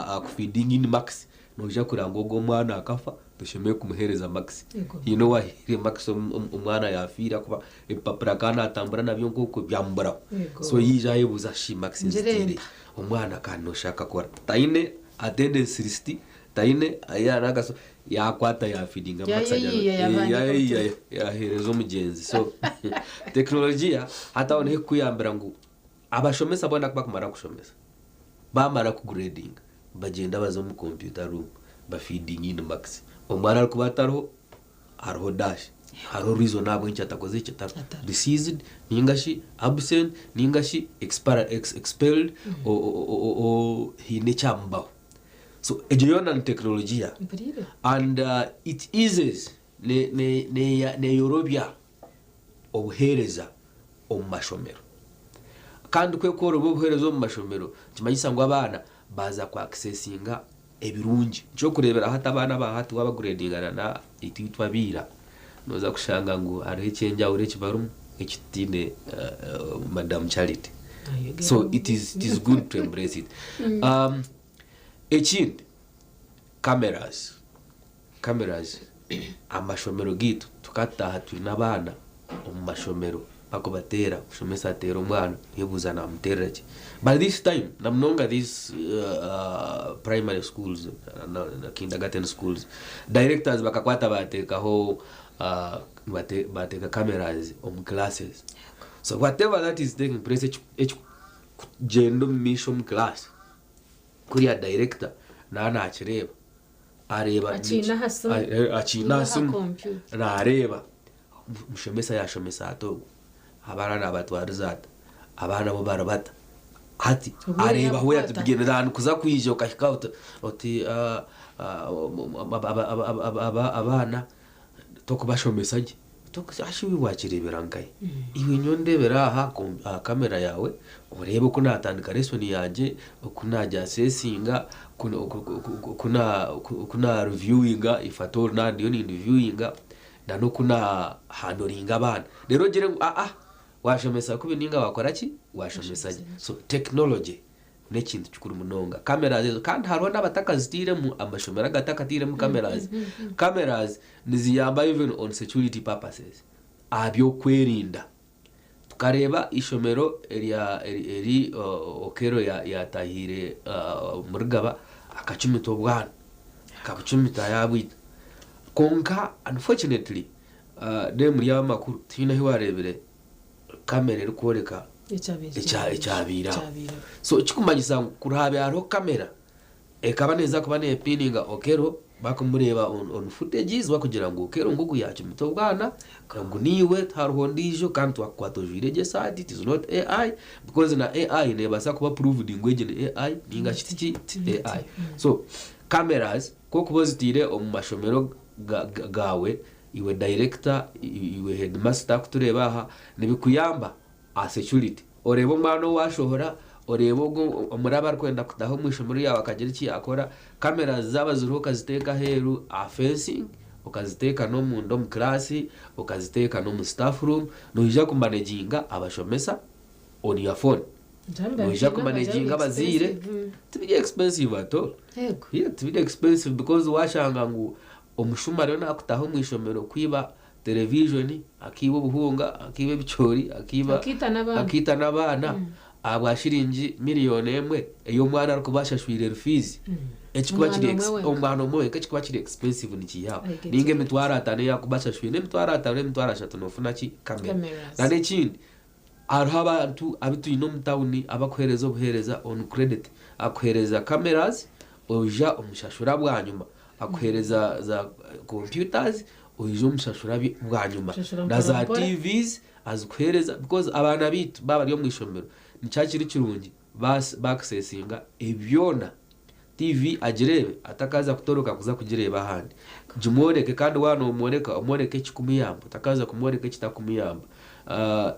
akufeedinga in marks noija kureba ngu ogu omwana akafa toshemereire kumuheereza marks Ego. haine owahaire marks omwana yaafiire ahakuba ebipapura akaba naatambura nabyo nk'okwo byamuburaho Ego. so yaija ayebuuza shi marks Ngire nziteire nta. omwana kandi noshusha akakora taine attendance list taine ahi Yaakwata yaafidinga Max agira Yaayeyiya ati, yaabandiika yaayeyiya butono. yaaheereza omugyenzi. So tekinologiya hati aho niho erikukuyambira ngu abashomesa boona ku bakumara kushomesa, baamara kugureedinga, bagyenda baza omu kompyuta ruumu bafidinga in Max. Omwana arikuba atariho, hariho dash, hariho reason ahabw'enki atakozire ki, atariho. Deceased ninga shi absent ninga shi expelled o haine ekyamubaho. So egyo yoona ni tekinologiya Mpuriire. and it eases neyorobya obuheereza omu mashomero. Kandi ku ekworobya obuheereza omu mashomero nikimanyisa ngu abaana baaza ku accessinga ebirungi. Eky'okureeberaho hati abaana aba hati waaba gureedingana na itwe itwe aba ira, nooza kushanga ngu hariho eky'enjawulo ekibarimu eki tutaine Madam Charity. So it is, it is good to embrace it. Ekindi cameras, cameras amashomero gaitu tukataaha twine abaana omu mashomero bakubateera omushomesa ateera omwana oyebuuza namuteerera ki but this time na munonga these primary schools na kindergarten schools directors bakakwata bateekaho bateeka cameras omu classes so whatever that is taking place ekikugyenda omu maisho omu class Kuriya director naaba nakireeba areeba Akiine aha simu. akiine aha Aha simu kompyuta. nareeba omushomesa yashomesa ata ogu abaana nabatwariza ata abaana bo bari bata hati Obwire areeba where to yabukwata. begin than kuza kwija okahika oti oti abaana tokubashomesa gye. Hashi wakireebera nkahi? Iwe nyowe ndebera aha aha kamera yaawe oreebe oku naatandika lesson yangye, oku nagyasesinga, oku na reviewinga if at all naaba ndiyo nindiviewinga na n'oku nahandoringa abaana. Reero ogire ngu aa waashomesa kubi ninga waakora ki? Waashomesa gye. So technology n'ekintu kikuru munonga. Cameras ezo kandi hariho n'abatakazitairemu, amashomero agatakatairemu cameras. Cameras niziyamba even on security purposes, aha by'okwerinda. Tukareeba eishomero erya eri Okello yaatahiire omuri Gaba akacumita obwana, akabucumita yaabwita. Kwonka unfortunately muri ab'amakuru tihaine ahu waareebire kamera erikworeka ekyabaire aho. So ekirikumanyisa ngu kuri haabaire hariho kamera ekaba neeza kuba neepiininga Okello barikumureeba on footages barikugira ngu Okello ngugu yaacumita obwana, ogu niiwe tihariho ondiijo kandi twakukwata ojwaire egi esaati it is not AI because na AI neebaasa kuba proved ngu egi ni AI ninga shi tiki ti AI. So cameras ku orikuba ozitaire omu mashomero gaawe Iwe director, iwe headmaster arikutureeba aha, nibikuyamba aha security. Oreeba omwana ou washohora, oreeba ogu omuraba arikwenda kutaaha omu ishomero ryawe akagira eki yakora, cameras zaaba ziriho okaziteeka aheeru aha fencing, okaziteeka n'omunda omu class, okaziteeka n'omu staff room, noija kumanaginga abashomesa on your phone. Noija kumanaginga abazaire, tibiri expensive at all. Yeah, tibiri expensive because washanga ngu Omushuma ariyo naakutaaha omu ishomero kwiba terevijoni, akaiba obuhunga, akaiba ebicoori, akaiba Akaita n'abaana. akaita n'abaana ahabwa shiringi miriyoni emwe ei omwana arikuba ashashwire fiizi. Ekikuba Omwana kiri omwe ex- wenka. omwana omwe wenka ekikuba kiri expensive nikiiha aho. I get Ninga it. emitwaro ataano ei arikuba ashashwire, n'emitwaro ataano n'emitwaro ashatu noofuna ki? Kamera. Cameras. Na n'ekindi, hariho abantu abu twine omu tawuni abakuheereza obuheereza on credit. Akuheereza cameras, oija omushashura bwanyima. Akuheereza za computers oija omushashura bwanyima. Oshashura Na za mpora mpora. TVs azikuheereza because abaana baitu baaba bari omu ishomero nikyo kiri kirungi ba accessinga byona. TV agireebe atakaaza kutoroka kuza kugireeba ahandi. Gimworeke kandi waaba noomworeka omworeke ekirikumuyamba otakaaza kumworeka ekitarikumuyamba.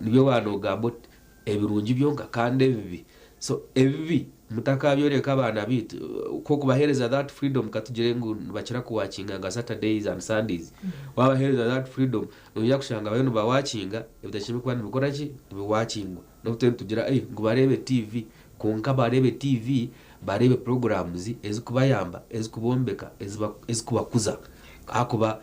Nibyo waaba noogamba oti ebirungi byonka kandi ebibi. So ebibi mutakabyoreka abaana baitu ku okubaheereza that freedom katugire ngu nibakira kuwakinga nka Saturdays and Sundays, waabaheereza that freedom noija kushanga bariyo nibawakinga ebitashemereire kuba nibikora ki? Nibiwakingwa. N'obu turiyo nitugira ngu bareebe TV kwonka bareebe TV bareebe programs ezikubayamba, ezikubombeka, ezikubakuza ahakuba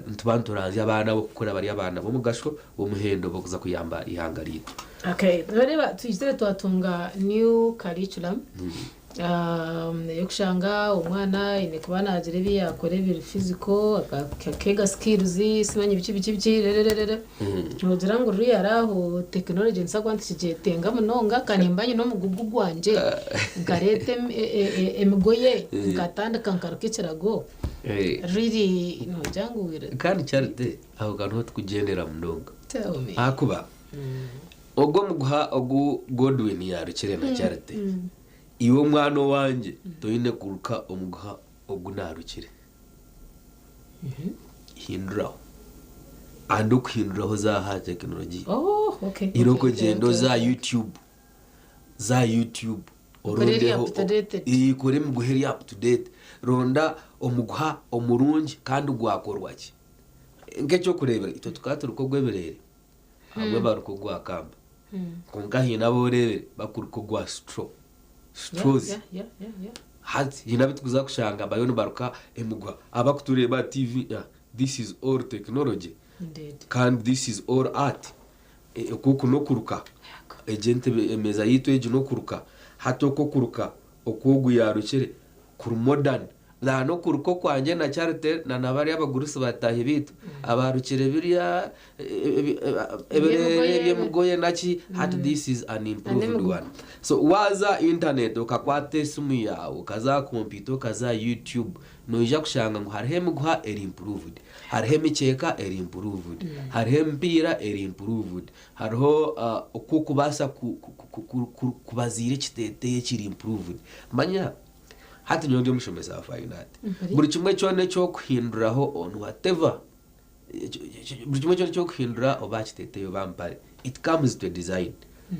nituba nituranzya abaana abo kukura bari abaana b'omugasho, b'omuhendo b'okuza kuyamba eihanga ryaitu. Okay, noreeba twizire twatunga new curriculum ey'okushanga omwana aine kuba naagira ebi yaakora ebiri physical, akeega skills, simanyi biki biki biki rererere. Noogira ngu ruri hari aho tekinology nitubaasa kuba nitukigyetenga munonga ka nimba nyine omugugu gwangye nkareeta emigoye nkatandika nkaruka ekirago riri noogira ngu Kandi Charity aho ka niho turikugyendera munonga Tell me. ahakuba ogwo omuguha ogu Godwin yaarukire na Charity iwe omwana owangye toine kuruka omuguha ogu naarukire. Hinduraho. Andi okuhinduraho za aha tekinologiya. Oh, okay. Irooko okay, gyenda okay, oze aha okay. YouTube. Za YouTube Okore eri orondeho up to date. Kora emiguha eri up to date. Ronda omuguha omurungi kandi gwakorwa gye. Nk'eky'okureebera itwe tukaba turuka ogw'ebireere abamwe baruka ogwa kamba. Kwonka haine abu oreebire bakuruka ogwa straw. Straws. Yeah, yeah, yeah, yeah. Hati haine abu turikuza kushanga bariyo nibaruka emiguha. Abakutureeba aha TV, this is all technology. Indeed. Kandi this is all art. Oku oku n'okuruka. Egi entebe emeeza yaitu egi n'okuruka. Hati oku okuruka oku ogu yaarukire kuri modern. Na n'okuruka okwangye na Charity na na bariya abagurusi bataahi baitu abaarukire biriya ebireere eby'emigoye naki hati this is an improved one. So waaza aha internet okakwata esimu yaawe okaza aha kompyuta okaza aha YouTube noija kushanga ngu hariho emiguha eri improved, hariho emikyeeka eri improved, hariho emipiira eri improved, hariho oku orikubaasa kubaziira ekiteeteeyi ekiri improved. Manya hati nyowe ndi omushomesa wa fine art. Buri kimwe kyona eki orikuhinduraho on whatever. Buri kimwe kyona ekyokuhindura oba aha kiteteeyi oba aha mpare, it comes to a design.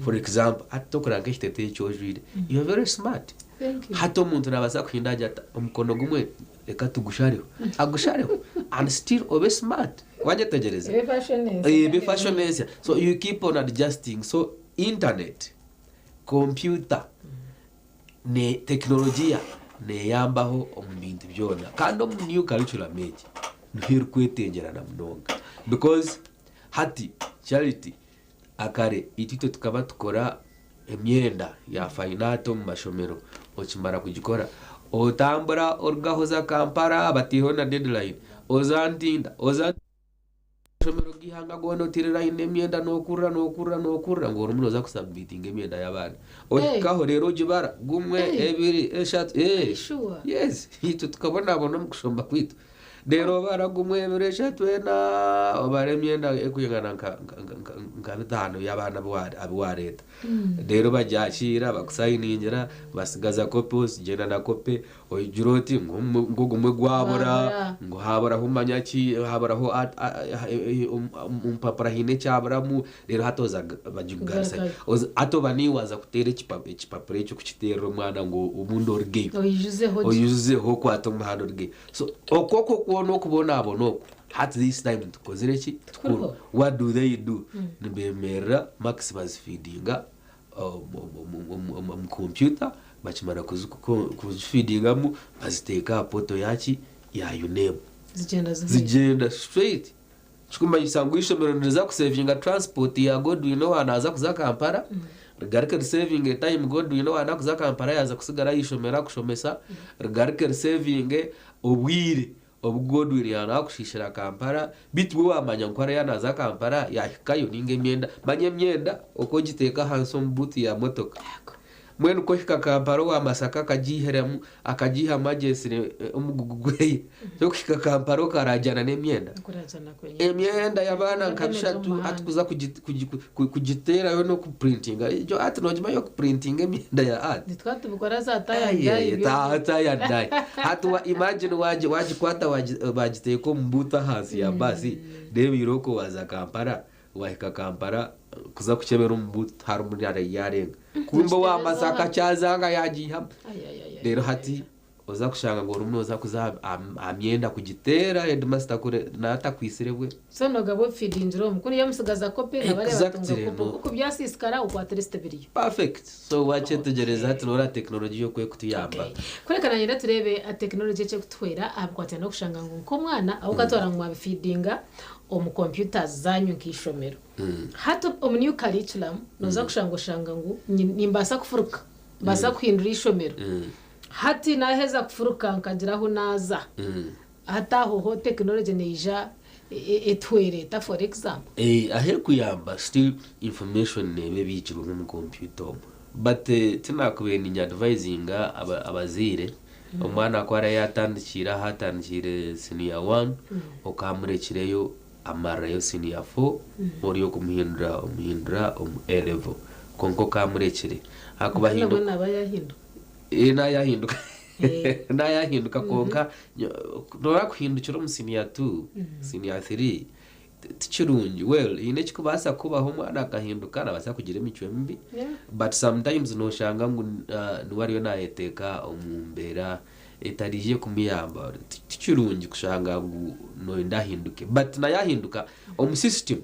For example, hati tokureba nk'ekiteteeyi eki ojwaire, you are very smart. Thank you. Hati omuntu naabaasa kuhinda agire ati omukono gumwe reka tugushareho, agushareho and still obe smart. Wanyetegyereza? Ebe fashion ensya. Ebe fashion ensya. So you keep on adjusting. So internet, computer, ne tekinologiya neeyambaho omu bintu byona. Kandi omu new curriculum egi niho erikwetengyerana munonga because hati Charity akare itwe itwe tukaba tukora emyenda ya fine art omu mashomero okimara kugikora otambura orugaho oza Kampala bataireho na deadline oza Ntinda oza Amashomero g'eihanga goona oteire layini emyenda nookurura nookurura nookurura ngu orimu nooza kusabumitinga emyenda y'abaana. Ohikaho reero ogibara, gumwe, ebiri, eshatu, ee, yes, itwe tukabonabona omu kushoma kwaitu. Reero obara gumwe, ebiri, eshatu, ena, obara emyenda erikwingana nka bitaano y'abaana abu waareeta. Reero bagyakiira bakusayiningira, basigaza kopi ogyenda na kopi, Ogira oti ngu ngu gumwe gwabura, ngu haburaho manya ki, haburaho omu mpapura haine ekyaburamu, reero hati oza bagikugaruzayo. Hati oba niiwe waaza kuteera ekipapura ekyo kukiteerera omwana ngu obundi orugeyo. Oijuzeho gye. Oijuzeho okwate omuhanda orugeyo. So okwo okwo kwona okubonabona okwo, hati this time tukozire ki? Tikuriho. What do they do? Nibeemerera marks bazifeedinga omu kompyuta bakimara kuzifidingamu baziteeka aha poto yaki ya UNEB zigyenda straight kirikumanyisa ngu eishomero niriza kusevinga transport ya Godwin owa naaza kuza Kampala rigaruke risevinge time Godwin owa naakuza Kampala yaaza kusigara aha ishomero akushomesa rigaruke risevinge obwire Obu Godwin yaanaakushiishira Kampala, beitu we waamanya ngu ku araabe naaza Kampala yaahikayo nainga emyenda, manya emyenda oku ogiteeka ahansi omu buutu ya motoka. Mbwenu ku ohika Kampala owa Masaka akagiihiramu, akagiihamu agyetsire omugugu gweye, okuhika Kampala okaragyana n'emyenda. Emyenda y'abaana nka bishatu hati kuza kugiteerayo n'okupurintinga, egyo art noogimanya okupurintinga emyenda ya art? Nitwatubikora za tie and dye ebyo. Tie and dye. Hati wa imagine wagikwata bagiteeka omu buutu ahansi ya baasi, reero irooko waaza Kampala, waahika Kampala kuza kukyebera omu buutu tiharimu yaarenga. Kumbe owa Masaka kyazanga yaagiihamu. Reero hati Oza kushanga ngu orimu noza kuza aha myenda kugiteera headmaster kure nawe atakwisire bwe. So nogaba obifidingire omu kuriya omusigaza kopi na bariya batunga Exactly, kopi no. oku byasisikara okwatira esente biriyo. Perfect so wakyetegyereza hati noreeba tekinologiya oku ekutuyamba. Kureka nanye reka tureebe tekinologi eki ekutuhwera aha bikwatiraine n'okushanga ngu nk'omwana ahu okatwara ngu mwabifidinga omu computers zanyu nk'eishomero. Hati omu new curriculum noza kushanga oshanga ngu nimbaasa kufuruka, mbaasa kuhindura eishomero. Hati naaheza kufuruka nkagira ahu naaza, hati aho ho tekinologye neija etuhwere eta for example? Ahu erikuyamba still information neeba ebiikirwe omu kompyuta omwo but tinakubaire niinya advisinga abazaire omwana ku araabe yaatandikiire ahu atandikiire senior one okamurekireyo amarirayo senior four ori okumuhindura omuhindura omu A level kwonka okamurekire ahakuba Nabwo haine naaba yaahinduka. Ee nayahinduka nayahinduka kwonka noba kuhindukira omu senior 2 senior 3 tikirungi well haine ekikubaasa kubaho omwana akahinduka nabaasa kugira emicwe mibi but sometimes noshanga ngu niwe ariyo nayeteeka omu mbeera etari y'okumuyamba tikirungi kushanga ngu noyenda ahinduke but nayahinduka omu system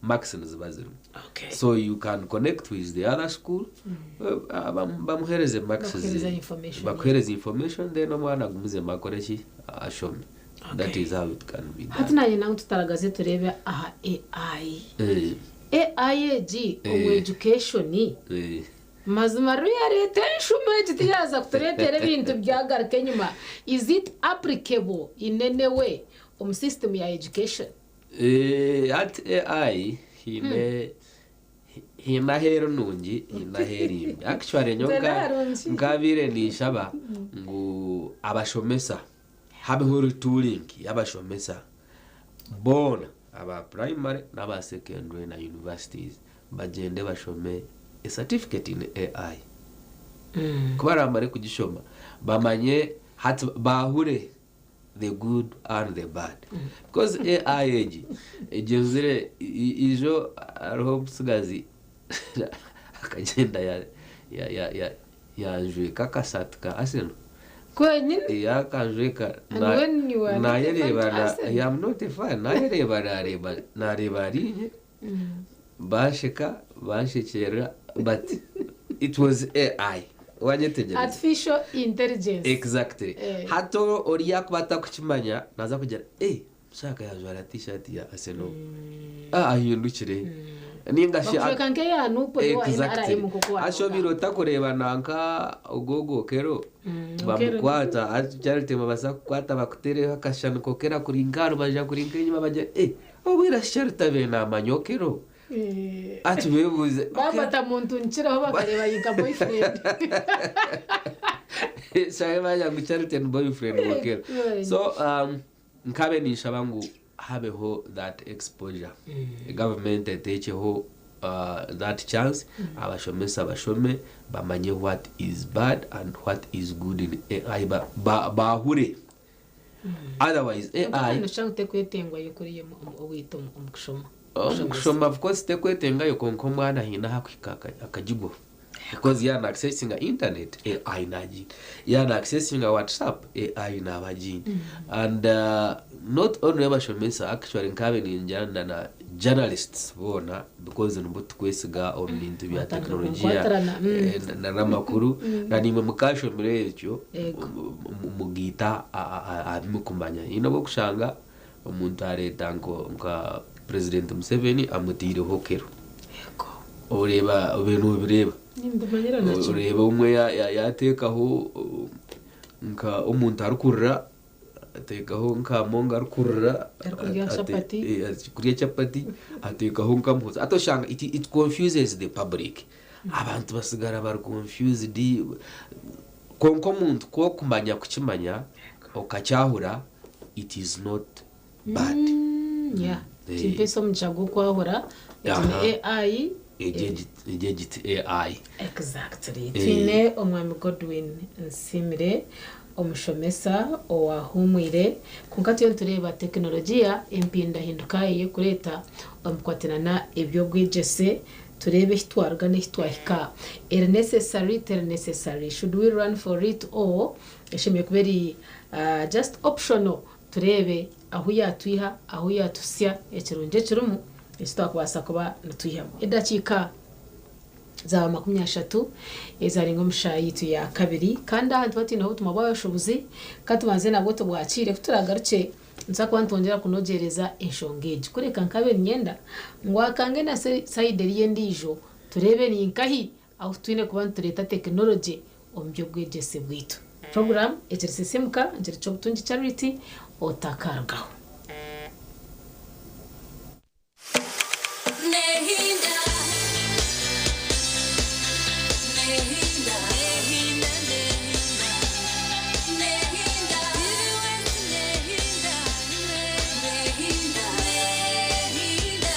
marks niziba zirimu Okay. so you can connect with the other school bamuhereze marks Bakuhereza information. bakuhereze information then omwana agumizemu akore ki ashome that is how it can be Hati done nanye ngu tutaragaze tureebe aha AI. Eh, AI egi omu Eh. education eh. mazima rero yareeta enshuma egi tiyaaza kutureetera ebintu byagaruka enyima. Is it applicable in any way omu system ya education? Hati AI haine haine ahu eri nungi haine ahu eri mbi. Actually nyowe Nze n'aharungi. nkabaire ninshaba ngu abashomesa habeho retooling y'abashomesa boona aba primary n'aba secondary na universities bagyende bashome a certificate in AI. Ku baramare kugishoma bamanye hati bahure. the good and the bad because AI egi egyenzire ijo hariho omutsigazi akagyenda yanjweka akasati ka Arsenal. Kwenyine? Yakanjweka. And when you are not a fan Nayereeba to Arsenal? I am not a fan. Nayereeba nareeba nareeba arinye basheka banshekyerera, but it was AI, wanyetegyereza? Artificial intelligence. Exactly. Hati oriya kuba atakukimanya naza kugira, "Eh, mushaka yajwara T-shirt ya Arsenal, ah, ahindukire," ninga shi Bakushweka nk'eyanupo. Exactly. Ashobire otakureeba nanka ogogokero bamukwata charity babasa kukwata bakutereho akashani kokera kurinka aha kurinka enyuma bagira, "Eh, obwira Charity abe namanya okero," ati bebuuze. Bafata muntu nkiraho bakareba yinka boyfriend. Shabe bagira ngu Charity ni boyfriend wokero. So nkabe ninshaba ngu habeho that exposure, government eteekeho that chance, abashomesa bashome bamanye what is bad and what is good in AI, bahure, otherwise AI Noshanga tekwetengwa yokuriye owita omu kushoma. Omu kushoma, of course tekwetengayo, konka omwana hiine ahakuhika akagigwaho because yana accessinga internet, AI nagini, yana accessinga WhatsApp, AI nabagini. And not only abashomesa, actually nkabe ninjana na journalists boona because nibo tukwesiga omu bintu bya Batandika tekinolojiya kunkwatirana, n'amakuru, na nimwe mukashomero ekyo Ego. mugiita abimukumanya ine obwokushanga omuntu areeta nka President Museveni amutiireho kero, oreeba ebintu obireba. Nimbimanyira nakyo. Oreeba omwe yateekaho nka omuntu arikurira, ateekaho nka monga arikurira. Arikurya chapati. Kurya chapati, ateekaho nka muhozi, ate oshanga it confuses the public, abantu basigara bari confused. Konka omuntu kwokumanya kukimanya okakyahura, it is not bad. Kimpesa omugisha gw'okwahura egi ni AI. Egi egiti AI. Exactly. Twine omwami Godwin Nsimire, omushomesa owahumwire, konka tuyo nitureeba tekinologiya empindahinduka eyekureeta omukwatirana eby'obwegyese, tureebe ehi twaruga n'ehi twahika. Eri necessary, teri necessary? Should we run for it or eshemeriire kuba eri just optional? Tureebe ahu yatwiha, ahu yatusya, ekirungi ekirimu eki twakubaasa kuba nitwihamu. Edakiika zaba 30 ezarenga omushaha yitu ya kabiri, kandi aha nituba twineho obutumwa bw'abashubuzi, katubanze nabwo tubwakire, kuturagaruke nituza kuba nitwongyera kunogyereza enshonga egi, kureka nkabe ninyenda ngu akange na side eriyo endiijo, tureebe ninkahi ahu twine kuba nitureeta tekinology omu by'obwegyese bwitu. Program ekiri Sisimuka, nkiri Ky'obutungi Charity, otakarugaho. Nehinda. Nehinda. Nehinda. Nehinda. Nehinda. Nehinda. Nehinda.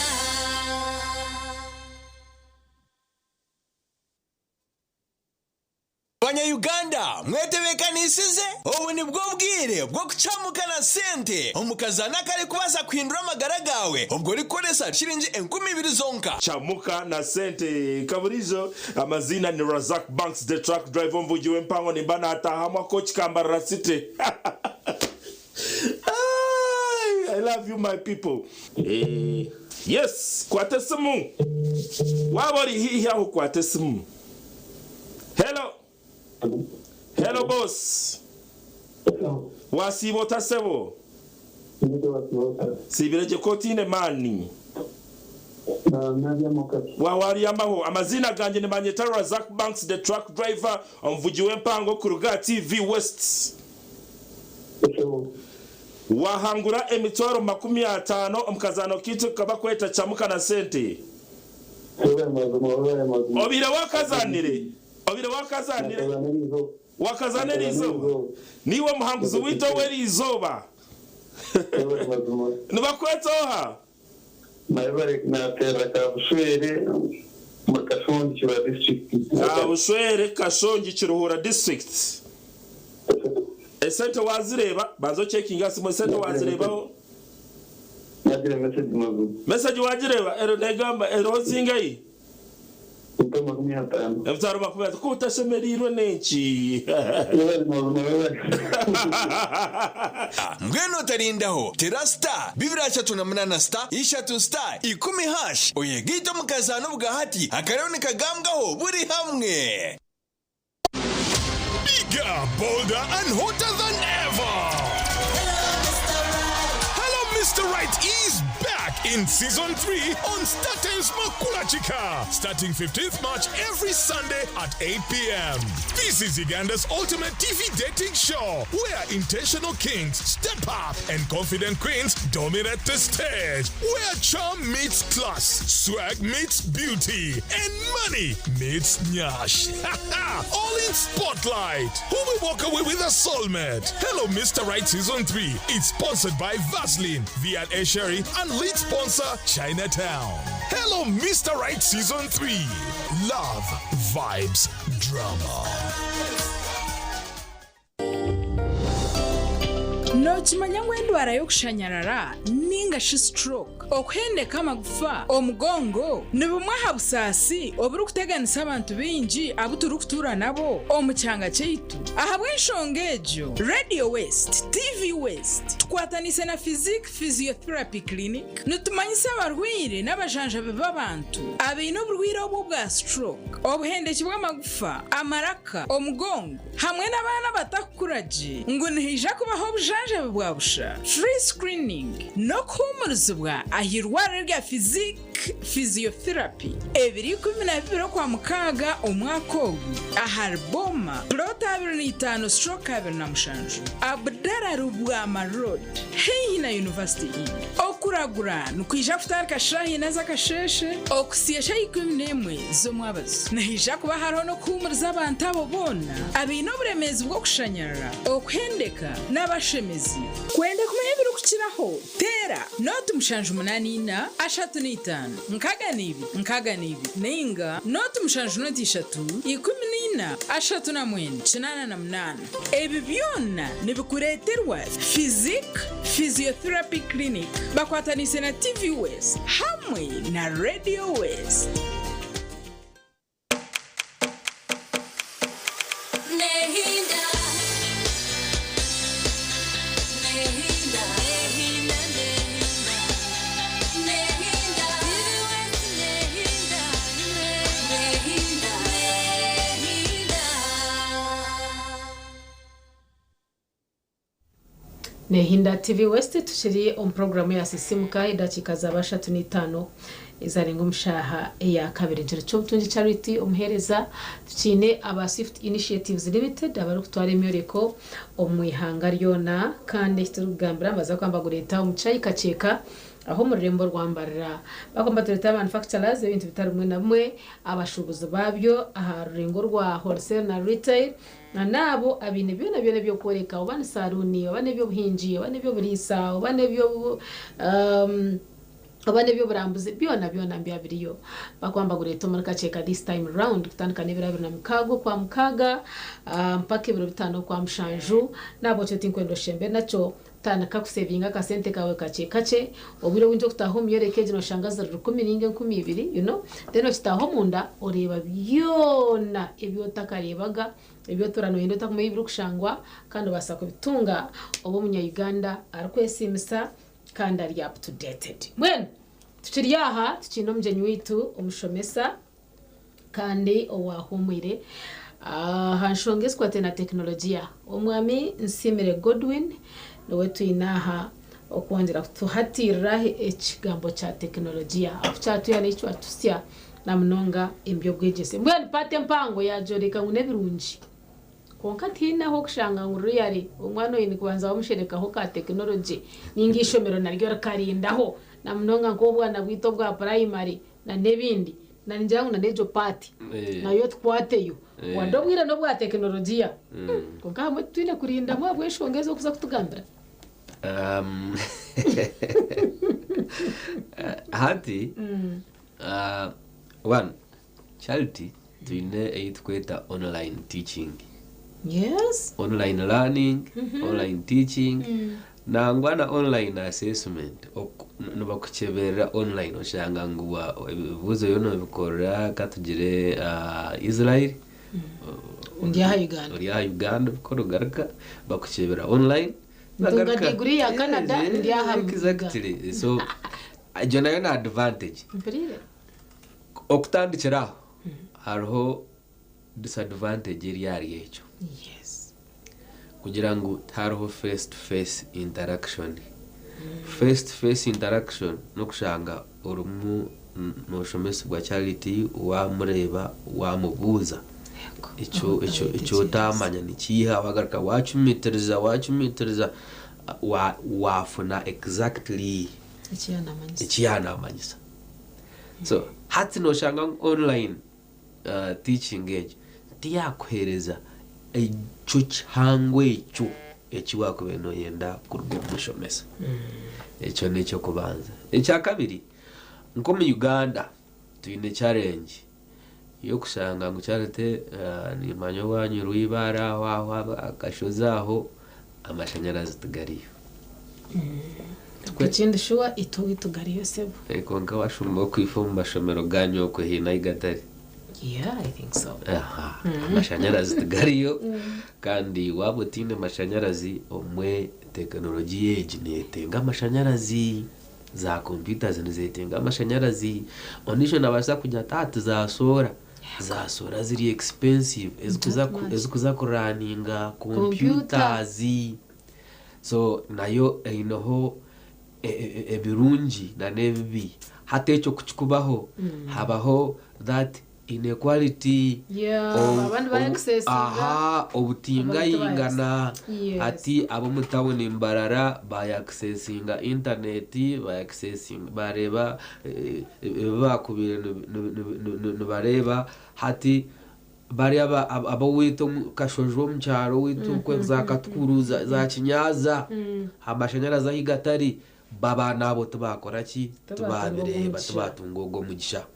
Banyayuganda, mwetebeekanisize, obu nibwo bwire bw'okucamuka na sente omukazana akarikubaasa kuhindura amagara gawe obwo orikukoresa shiringi 2000 zonka. Chamuka na sente kaburizo. Amazina ni Razak Banks, the truck driver, omuvugi w'empango, nimba natahamu akokikambarira city. Ay, I love you, my people. Yes, kwata esimu waba ori hihi aho, kwata esimu. Hello, hello boss, wasiiba otasebo sibiregye ko otine mani wawariyamaho. Amazina ganje ni Manyeta Razak Banks, the truck driver, omuvugi w'empango kuruga TV West. Wahangura emitwaro 50 omukazano kitu kaba kweta Chamuka na sente. Obire wakazanire, obire wakazanire, wakazanire izoba, niwe muhanguzi wito w'erizoba, nibakweta oha? Naterera Kabushwere mu Kashongi, Kiruhura district. Kabushwere, Kashongi, Kiruhura district. Esente wazireeba? Banza ocekinge aha simu esente wazireebaho? Message wagireeba? Ero negamba eriho zingahi? Emitwaro 50. Ku otashemereirwe n'enki? Mbwenu otarindaho, tera star 238 star ishatu star ikumi hash oyegaite omu kazaano obwahati akariho nikagambwaho buri hamwe. Bigger, bolder and hotter than ever! Hello Mister Right is back in season 3 on StarTimes Makulachika, starting 15th March every Sunday at 8 p.m. This is Uganda's ultimate TV dating show where intentional kings step up and confident queens dominate the stage, where charm meets class, swag meets beauty, and money meets nyash. All in spotlight. Who will walk away with a soulmate? Hello, Mr. Right Season 3 is sponsored by Vaseline, V&A Sherry, and lead sponsor Chinatown. Hello, Mr. Right Season 3. Love, vibes, drama. Nookimanya ngu endwara y'okushanyarara nainga shi stroke, okuhendeka amagufa, omugongo, ni bumwe aha busaasi oburikuteganisa abantu baingi abu turikutuura nabo omu kyanga kyaitu? Ahabw'enshonga egyo, Radio West, TV West, tukwataniise na Physique Physiotherapy Clinic, nitumanyisa abarwaire n'abajanjabi b'abantu abaine oburwaire obu obwa stroke, obuhendeki bw'amagufa, amaraka, omugongo, hamwe n'abaana abatakukura gye ngu nihaija kubaho obujanjabi bwa busha, free screening, n'okuhuumurizibwa aha irwariro rya Physique Physiotherapy ebiro 12 Okwamukaaga omwaka ogu ahari Boma, Plot 25/27, Abdallah Lubwama Road, haihi na University Inn. Okuragura nikwija kutandika shaaha ina z'akasheeshe okuhitsya shaaha 11 z'omwabazyo. Nihaija kuba hariho n'okuhuumuriza abantu abo boona abaine oburemeezi bw'okushanyarara, okuhendeka n'abashemezi. Kwenda kumanya ebirikukiraho, teera nooti 784 35 62 62 nainga nooti 7 nooti 3 14 39 88. Ebi byona nibikureeterwa Physique Physiotherapy Clinic bakwataniise na TV West hamwe na Radio West. Nehinda TV West tukiri omu puroguramu ya Sisimuka edakiika zaba 35 ezarenga omu shaaha eya kabiri. Ekiro ky'obutungi Charity omuheereza tukiine aba Swift Initiatives Limited abarikutwara emyoreko omu ihanga ryona kandi eki turikugambira nibaza kuba nibagureeta omu Chai Kakyeka aho omu rurembo rwa Mbarara. Bakuba nibatureetera manufacturers ebintu bitari bimwe na bimwe, abashuubuzi baabyo aha rurengo rwa wholesale na retail na n'abo abaine byona byona eby'okworeka oba ni saruuni oba n'eby'obuhingi oba n'eby'oburiisa oba n'ebyo um, oba n'eby'oburambuzi byona byona mbya biriyo. Bakuba nibagureeta omuri Kakyeka this time round kutandika n'ebiro 26 Okwamukaaga mpaka ebiro 5 Okwamushanju. N'ahabw'ekyo tinkwenda oshembe nakyo. Tandika kusevinga akasente kaawe kakye kakye. Obwire obwingi okutaaha omu myoreko egi noshanga ziri rukumi ninga 2000 you know, then okitaaha omunda oreeba byona ebi otakareebaga, ebi otuura noyenda otakumanya ebi birikushangwa kandi obaasa kubitunga oba omunya Uganda arikwesiimisa kandi ari up to dated. Mbwenu tukiri aha tukiine omugyenyi waitu omushomesa kandi owahuumwire aha nshonga ezikwataine na tekinologiya, Omwami Nsiimire Godwin niwe twine aha okwongyera kutuhatirira ekigambo kya tekinologiya ahu kyatwiha n'ahu kyatuhitsya na munonga omu by'obwegyese. Mbwenu paati empango yaagyoreka ngu n'ebirungi kwonka tihaine ahu orikushanga ngu really omwana oine kubanza wamusherekaho ka tekinologi ninga eishomero naryo rikarindaho na munonga nk'obwana bwaitu obwa purayimare na n'ebindi. Na ningira ngu na n'egyo paati nayo tukwateyo. Wadde obwire n'obwa tekinologiya kwonka ahamwe titwine kurindamu ahabw'enshonga ezi orikuza kutugambira. Hati one, Charity twine ei turikweta online teaching. Yes. Online learning, online teaching, nangwa na online assessment. Nibakukyeberera online, oshanga ngu ebibuuzo byona obikorera katugire Israel. Ndi aha Uganda. Ori aha Uganda, obikora ogaruka bakukyebera online. Ntunga Bagaruka. degree ya Canada, ndi aha Exactly. So egyo nayo ni advantage. Mpurire. Okutandikira aho, hariho disadvantage eri ahari ekyo. Kugira ngu tihariho face to face interaction. Face to face interaction n'okushanga orimu noshomesibwa Charity, wamureeba, wamubuuza ekyo otamanya nikiiha, wagaruka wacumitiriza, wacumitiriza, wafuna exactly Ekiyanamanyisa. Ekiyanamanyisa. So hati noshanga ngu online teaching egyo tiyakuheereza ekyo kihango ekyo eki wakubaire noyenda kuruga omu mushomesa. Ekyo n'ekyokubanza. Ekyakabiri, nk'omu Uganda twine challenge y'okushanga ngu Charity, nimanya owanyu Rwibaare aho aho akashozi aho amashanyarazi tigariyo. Ekindi shuwa itwe tugariyo sebo. Kwonka washuma okwifa omu mashomero ganyu okwe haine ahu gatari. Yeah, I think so. Aha, amashanyarazi tigariyo. Kandi waaba otaine mashanyarazi, omwe tekinologiya egi neetenga amashanyarazi, za computers nizetenga amashanyarazi. Ondiijo nabaasa kugira ati ati za solar, za solar ziri expensive ezikuza kuraninga computers. So nayo eineho ebirungi na n'ebibi. Hati ekyo kukikubaho, habaho that inequality. Abandi ba accessinga, aha, obutingayingana. Yes. Ati ab'omu tawuni Mbarara bayakisesinga intaneti, bayakisesinga, bareeba ebi bakubaire nibareeba. Hati bari ab'owaitu omu kashozi omu kyaro owaitu okwe za Katukuru, za Kinyaza, amashanyarazi ahu gatari, baba naabo tibakora ki? Tibatunga ogwo Tibabireeba, mugisha. Tibatunga ogwo mugisha.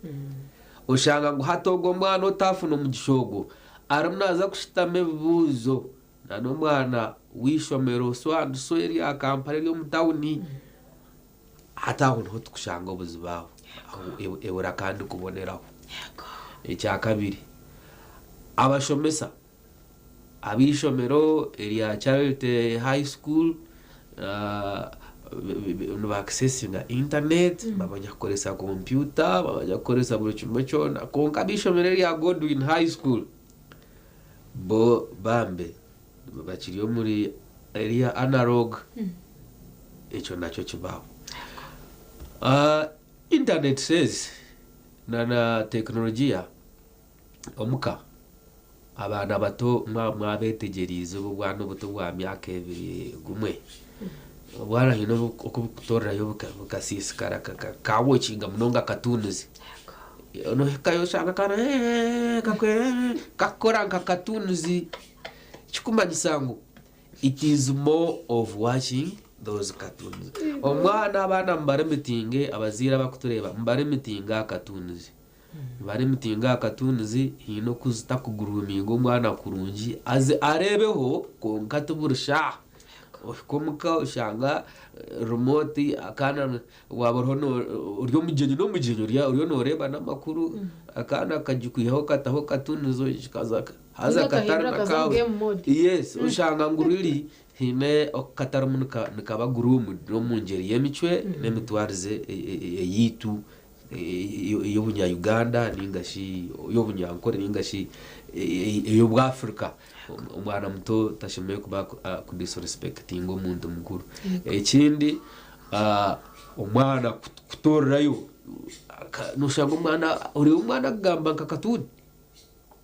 Oshanga ngu hati ogwo mwana otafuna omugisha ogwo arimu naaza kushutama ebibuuzo na n'omwana w'eishomero so erya Kampala eri omu tawuni. Hati aho niho tukushanga obuzibu aho. Aho ebura kandi kuboneraho. Ekyakabiri, abashomesa ab'eishomero erya Charity High School nibakisesinga internet, bamanya kukoresa kompyuta, bamanya kukoresa buri kimwe kyona. Kwonka ab'eishomero erya Godwin High School bo bambe bakiri omuri erya analog. Ekyo nakyo kibaho. Internet says na tekinologiya omuka, abaana bato mwabetegyereize obu obwana obuto bwa myaka 2 gumwe, obwana haine okubukutorerayo bukasiisikara, kawokinga munonga katunizi. Nohikayo oshanga akaana, kakukora nka katunizi. Kikumanyisa ngu it is more of watching those cartoons. Omwana, abaana mubare emitinge, abazaire abakutureeba mubare emitinge aha cartoons. Mubare emitinge aha cartoons, haine okuzita kuguruminga omwana kurungi aze areebeho, kwonka tiburi shaaha. Ohika omuka oshanga remote, akaana waaba oriho ori omugyenyi n'omugyenyi oriyo nooreeba n'amakuru, akaana kagikwihaho kataho cartoons kikaza haza Nizo katari kahindura kaza nakawe. game mode. Yes, oshanga ngu riri haine okukatarimu nikaba groomed n'omu ngyeri y'emicwe n'emitwarize eyaitu ey'obunya-Uganda ningashi ey'obunyankore ningashi ey'obwafrika. Omwana muto tashemereire kuba kudisrespectinga omuntu mukuru. Ekindi, omwana kutorerayo, noshanga omwana oreeba omwana akugamba nka katuni.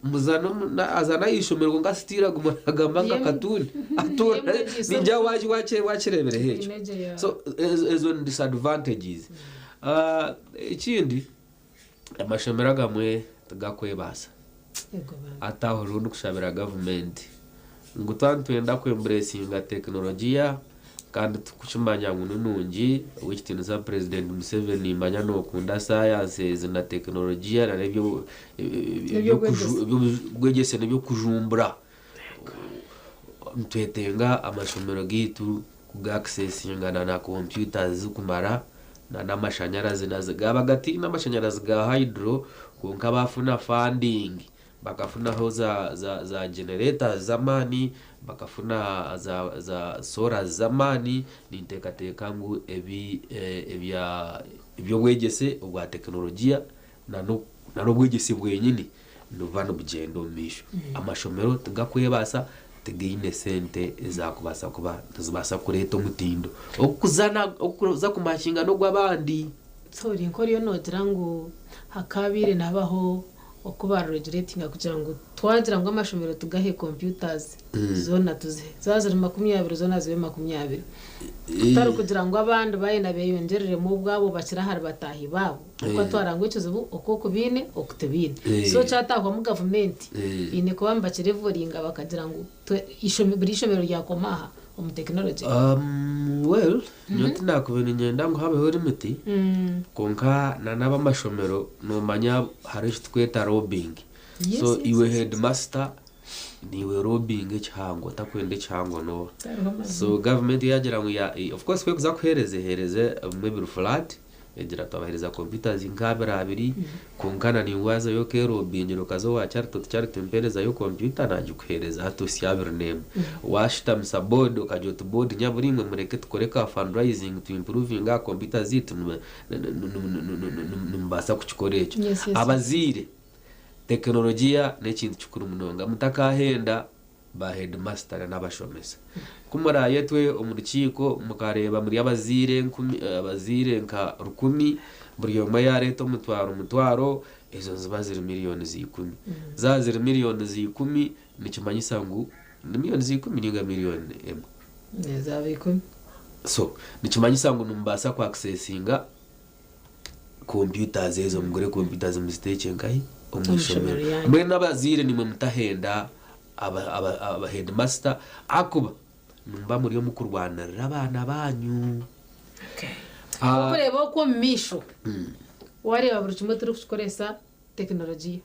Muzana azana ah'eishomero kwonka still aguma nagamba nka katuni. Atora ningira wakireebereho ekyo. So ezo ni disadvantages. Ekindi, amashomero agamwe tigakwebaasa. Ati aho rero ndikushabira gavumenti ngu twaba nitwenda kwemburesinga tekinologiya kandi tukukimanya ngu ni nungi, ow'ekitiinisa President Museveni, manya nookunda sciences na tekinologiya na Eby'obwegyese. Eby'obwegyese n'ebyokujumbura. Nitwetenga amashomero gaitu kugakisesinga na na computers zirikumara na n'amashanyarazi nazo gaaba gataine amashanyarazi ga hydro kwonka baafuna funding bakafunaho za, za, za generators z'amaani bakafuna za, za solar z'amaani ninteekateeka ngu ebi eh, ebya eby'obwegyese obwa tekinologiya na n'obwegyese bwenyini nibuba nibugyenda omu maisho. Amashomero tigakwebaasa, tigaine sente ezaakubaasa kuba nizibaasa kureeta omutindo. Okuza kumakinga n'ogw'abandi. So ori nk'oriyo noogira ngu hakaabaire nihabaho oku baareguretinga kugira ngu twagira ngu amashomero tugahe computers zoona tuzihe, zaaba ziri 20 zoona zibe 20. Kutari kugira ngu abandi baayenda beeyongyereremu obwabo bakire ahari bataahi baabo. Ahabw'okuba twara ngu ekizibu oku oku baine oku tibaine. So kyataahwamu gavumenti baine kuba nibakirevoringa bakagira ngu buri ishomero ryakoma aha omu tekinologye. Well, nyowe tinakubaire niinyenda ngu habeho limit kwonka na n'ab'amashomero noomanya hariho eki turikweta lobbying. So iwe headmaster niiwe lobbyinga ekihango, otakwenda ekihango n'oha. Tihariho amazima. So gavumenti yaagira ngu ya of course ku erikuza kuheereza eheereza ebimwe biri flat, egira twabaheereza computers nka abiri abiri, kwonka na naiwe waazayo okeerobingira okaza owa Charity oti Charity mpeerezayo kompyuta naagikuheereza hati ohitsye 21. Waashutamisa board okagira oti board nyabura imwe mureke tukore ka fundraising tu improvinge aha kompyuta zaitu nimubaasa kukikora ekyo. Abazaire Tekinologiya n'ekintu kikuru munonga. Mutakaahenda ba heedimasita n'abashomesa. Ku muraayetwe omu rukiiko mukareeba muri abazaire enkumi, abazaire nka rukumi, buri omwe yaareeta omutwaro mutwaro, ezo niziba ziri miriyoni za ikumi. Zaaba ziri miriyoni za ikumi, nikimanyisa ngu ni miriyoni za ikumi nainga miriyoni emwe? Zaaba ikumi. So, nikimanyisa ngu nimubaasa ku akisesinga computers ezo mugure computers muziteekye nkahi omu ishomero mbwenu abazaire nimwe mutahenda aba, aba, aba headmaster ahakuba nimuba muri omu kurwanirira abaana banyu. Ah, Okureeba okwo omu maisho wareeba buri kimwe turikukikoresa tekinologiya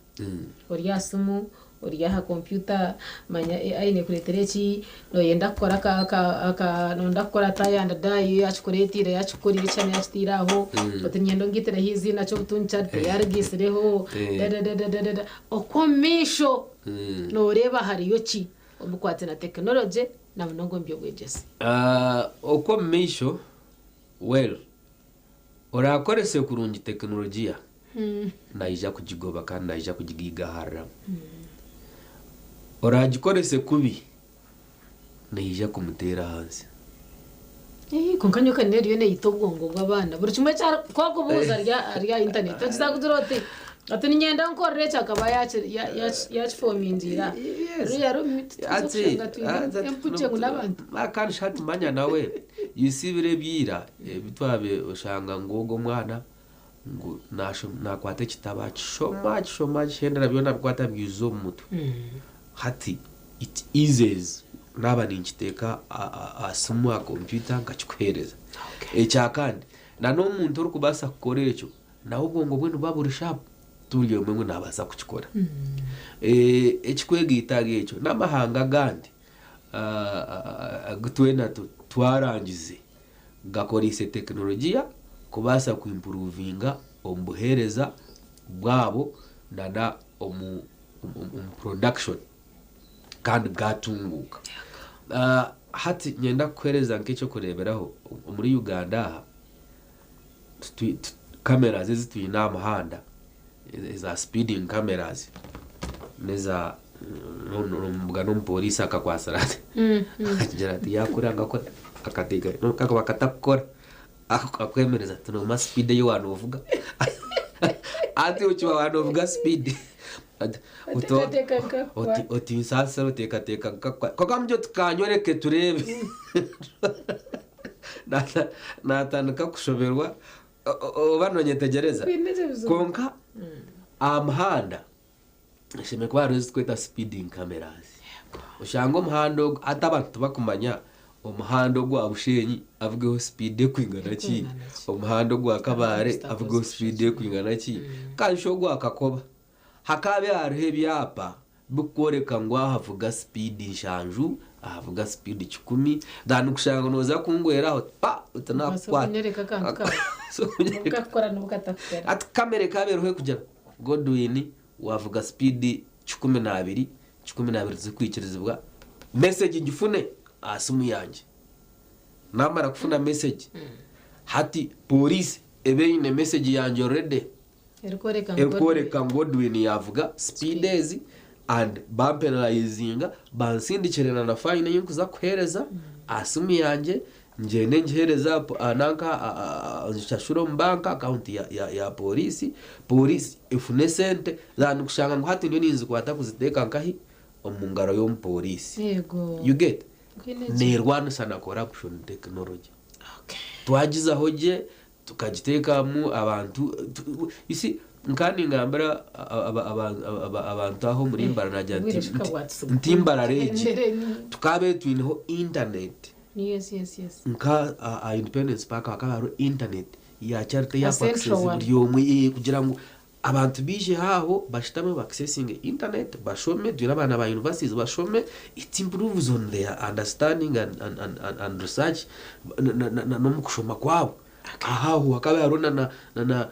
ori aha simu Ori aha kompyuta, manya AI neekureetera eki, nooyenda kukora aka aka aka nooyenda kukora tie and dye yaakikureeteire yaakikukoreire ekishushani yaakitaire aho, oti niinyenda ongaitireho eiziina Kyobutungyi Charity yaarigaisireho, dadadadadada. Okwo omu maisho nooreeba hariyo ki omu bikwatiraine na tekinologye na munonga omu by'obwegyese? Okwo omu maisho, well, Oraakorese kurungi tekinologiya naija kugigoba kandi naija kugigaigahariramu. Oraagikorese kubi neija kumuteera ahansi. Kwonka nyowe ka eriyo neeyita obwongo bw'abaana. Buri kimwe eki ku arikubuuza ari aha intaneti okiza kugira oti ati niinyenda nkorere eki akaba yaakifoomingira aha. Ruriya rurimi tituza kushanga twine empugye ngu n'abantu. Kandi shi hati manya nawe you see biri ebya ira ebi twabaire oshanga ngu ogwo omwana ngu nakwata ekitabo akishoma akishoma akihendera byona abikwata abyijuza omu mutwe. Hati it eases naaba ninkiteeka aha simu aha kompyuta nkakikuheereza. Ekyakandi na n'omuntu orikubaasa kukora ekyo nawe obwongo bwe nibuba buri sharp ti buri omwe ngu naabaasa kukikora. Ekikwegaita ahari ekyo n'amahanga agandi agu twena twarangize gakoreise tekinologiya kubaasa kuimpuruvinga omu buheereza bwabo nana omu production kandi bwatunguuka. Hati niinyenda kukuheereza nk'eky'okureeberaho omuri Uganda aha cameras ezi twine aha muhanda eza speeding cameras n'eza mbwenu omupooriisi akakwatsire ati akagira ati yaakura akakora akateeka kakuba katakukora akwemereza ati noomanya sipiidi ei waaba noovuga hati okiba waaba noovuga sipiidi oti nsaasira oteekateeka nkakukwata kwonka mugye oti kanyoreke tureebe naatandika kushoberwa oba noonyetegyereza kwonka aha muhanda Hashemereire kuba hariho eziturikweta speeding cameras. Oshange omuhanda ogu hati abantu tibakumanya omuhanda ogwa Bushenyi avugeho sipiidi erikwingana ki, omuhanda ogwa Kabale avugeho sipiidi erikwingana ki, kandi shi ogwa Kakoba hakaabe hariho ebyapa birikworeka ngu aha vuga sipiidi nshanju, Ahavuga speed 100 than kushanga ngu nooza kungweraho pa oti Obaasa naakukwata. kunyereka akantu kawe. Nobukakukora nobukatakukora. Hati kamera ekaaba eriho ekugira Godwin waavuga speed 12, 12 tizikwikirizibwa, message ngifune aha simu yangye. Naamara kufuna message, hati pooriisi ebe eine message yangye already. Erikworeka ngu Erikworeka ngu Godwin yaavuga speed ezi and bampenalayizinga bansindikire na na fine ei nkuza kuheereza aha simu yangye ngyende ngiheereze aha nanka nshashure omu banka akawunti ya pooriisi, pooriisi efune esente than kushanga ngu hati ndiyo ninzikwata kuziteeka nkahi omu ngaro y'omupooriisi. Yego. You get? Mbwenu eki- Neerwanisa na corruption technology. Twagizaho gye tukagiteekamu abantu you see nka ningambira abantu aho omuri Mbarara nagira nti nti Mbarara egi tukaabaire twineho internet nka aha Independence Park hakaba hariho internet ya charity A eya central access one. buri omwe kugira ngu abantu baije aho bashutame ba accessinge internet bashome twine abaana ba universities bashome it improves on their understanding and, and, and, and, and research n'omu kushoma kwabo. Aho hakaba hariho na, na, na, na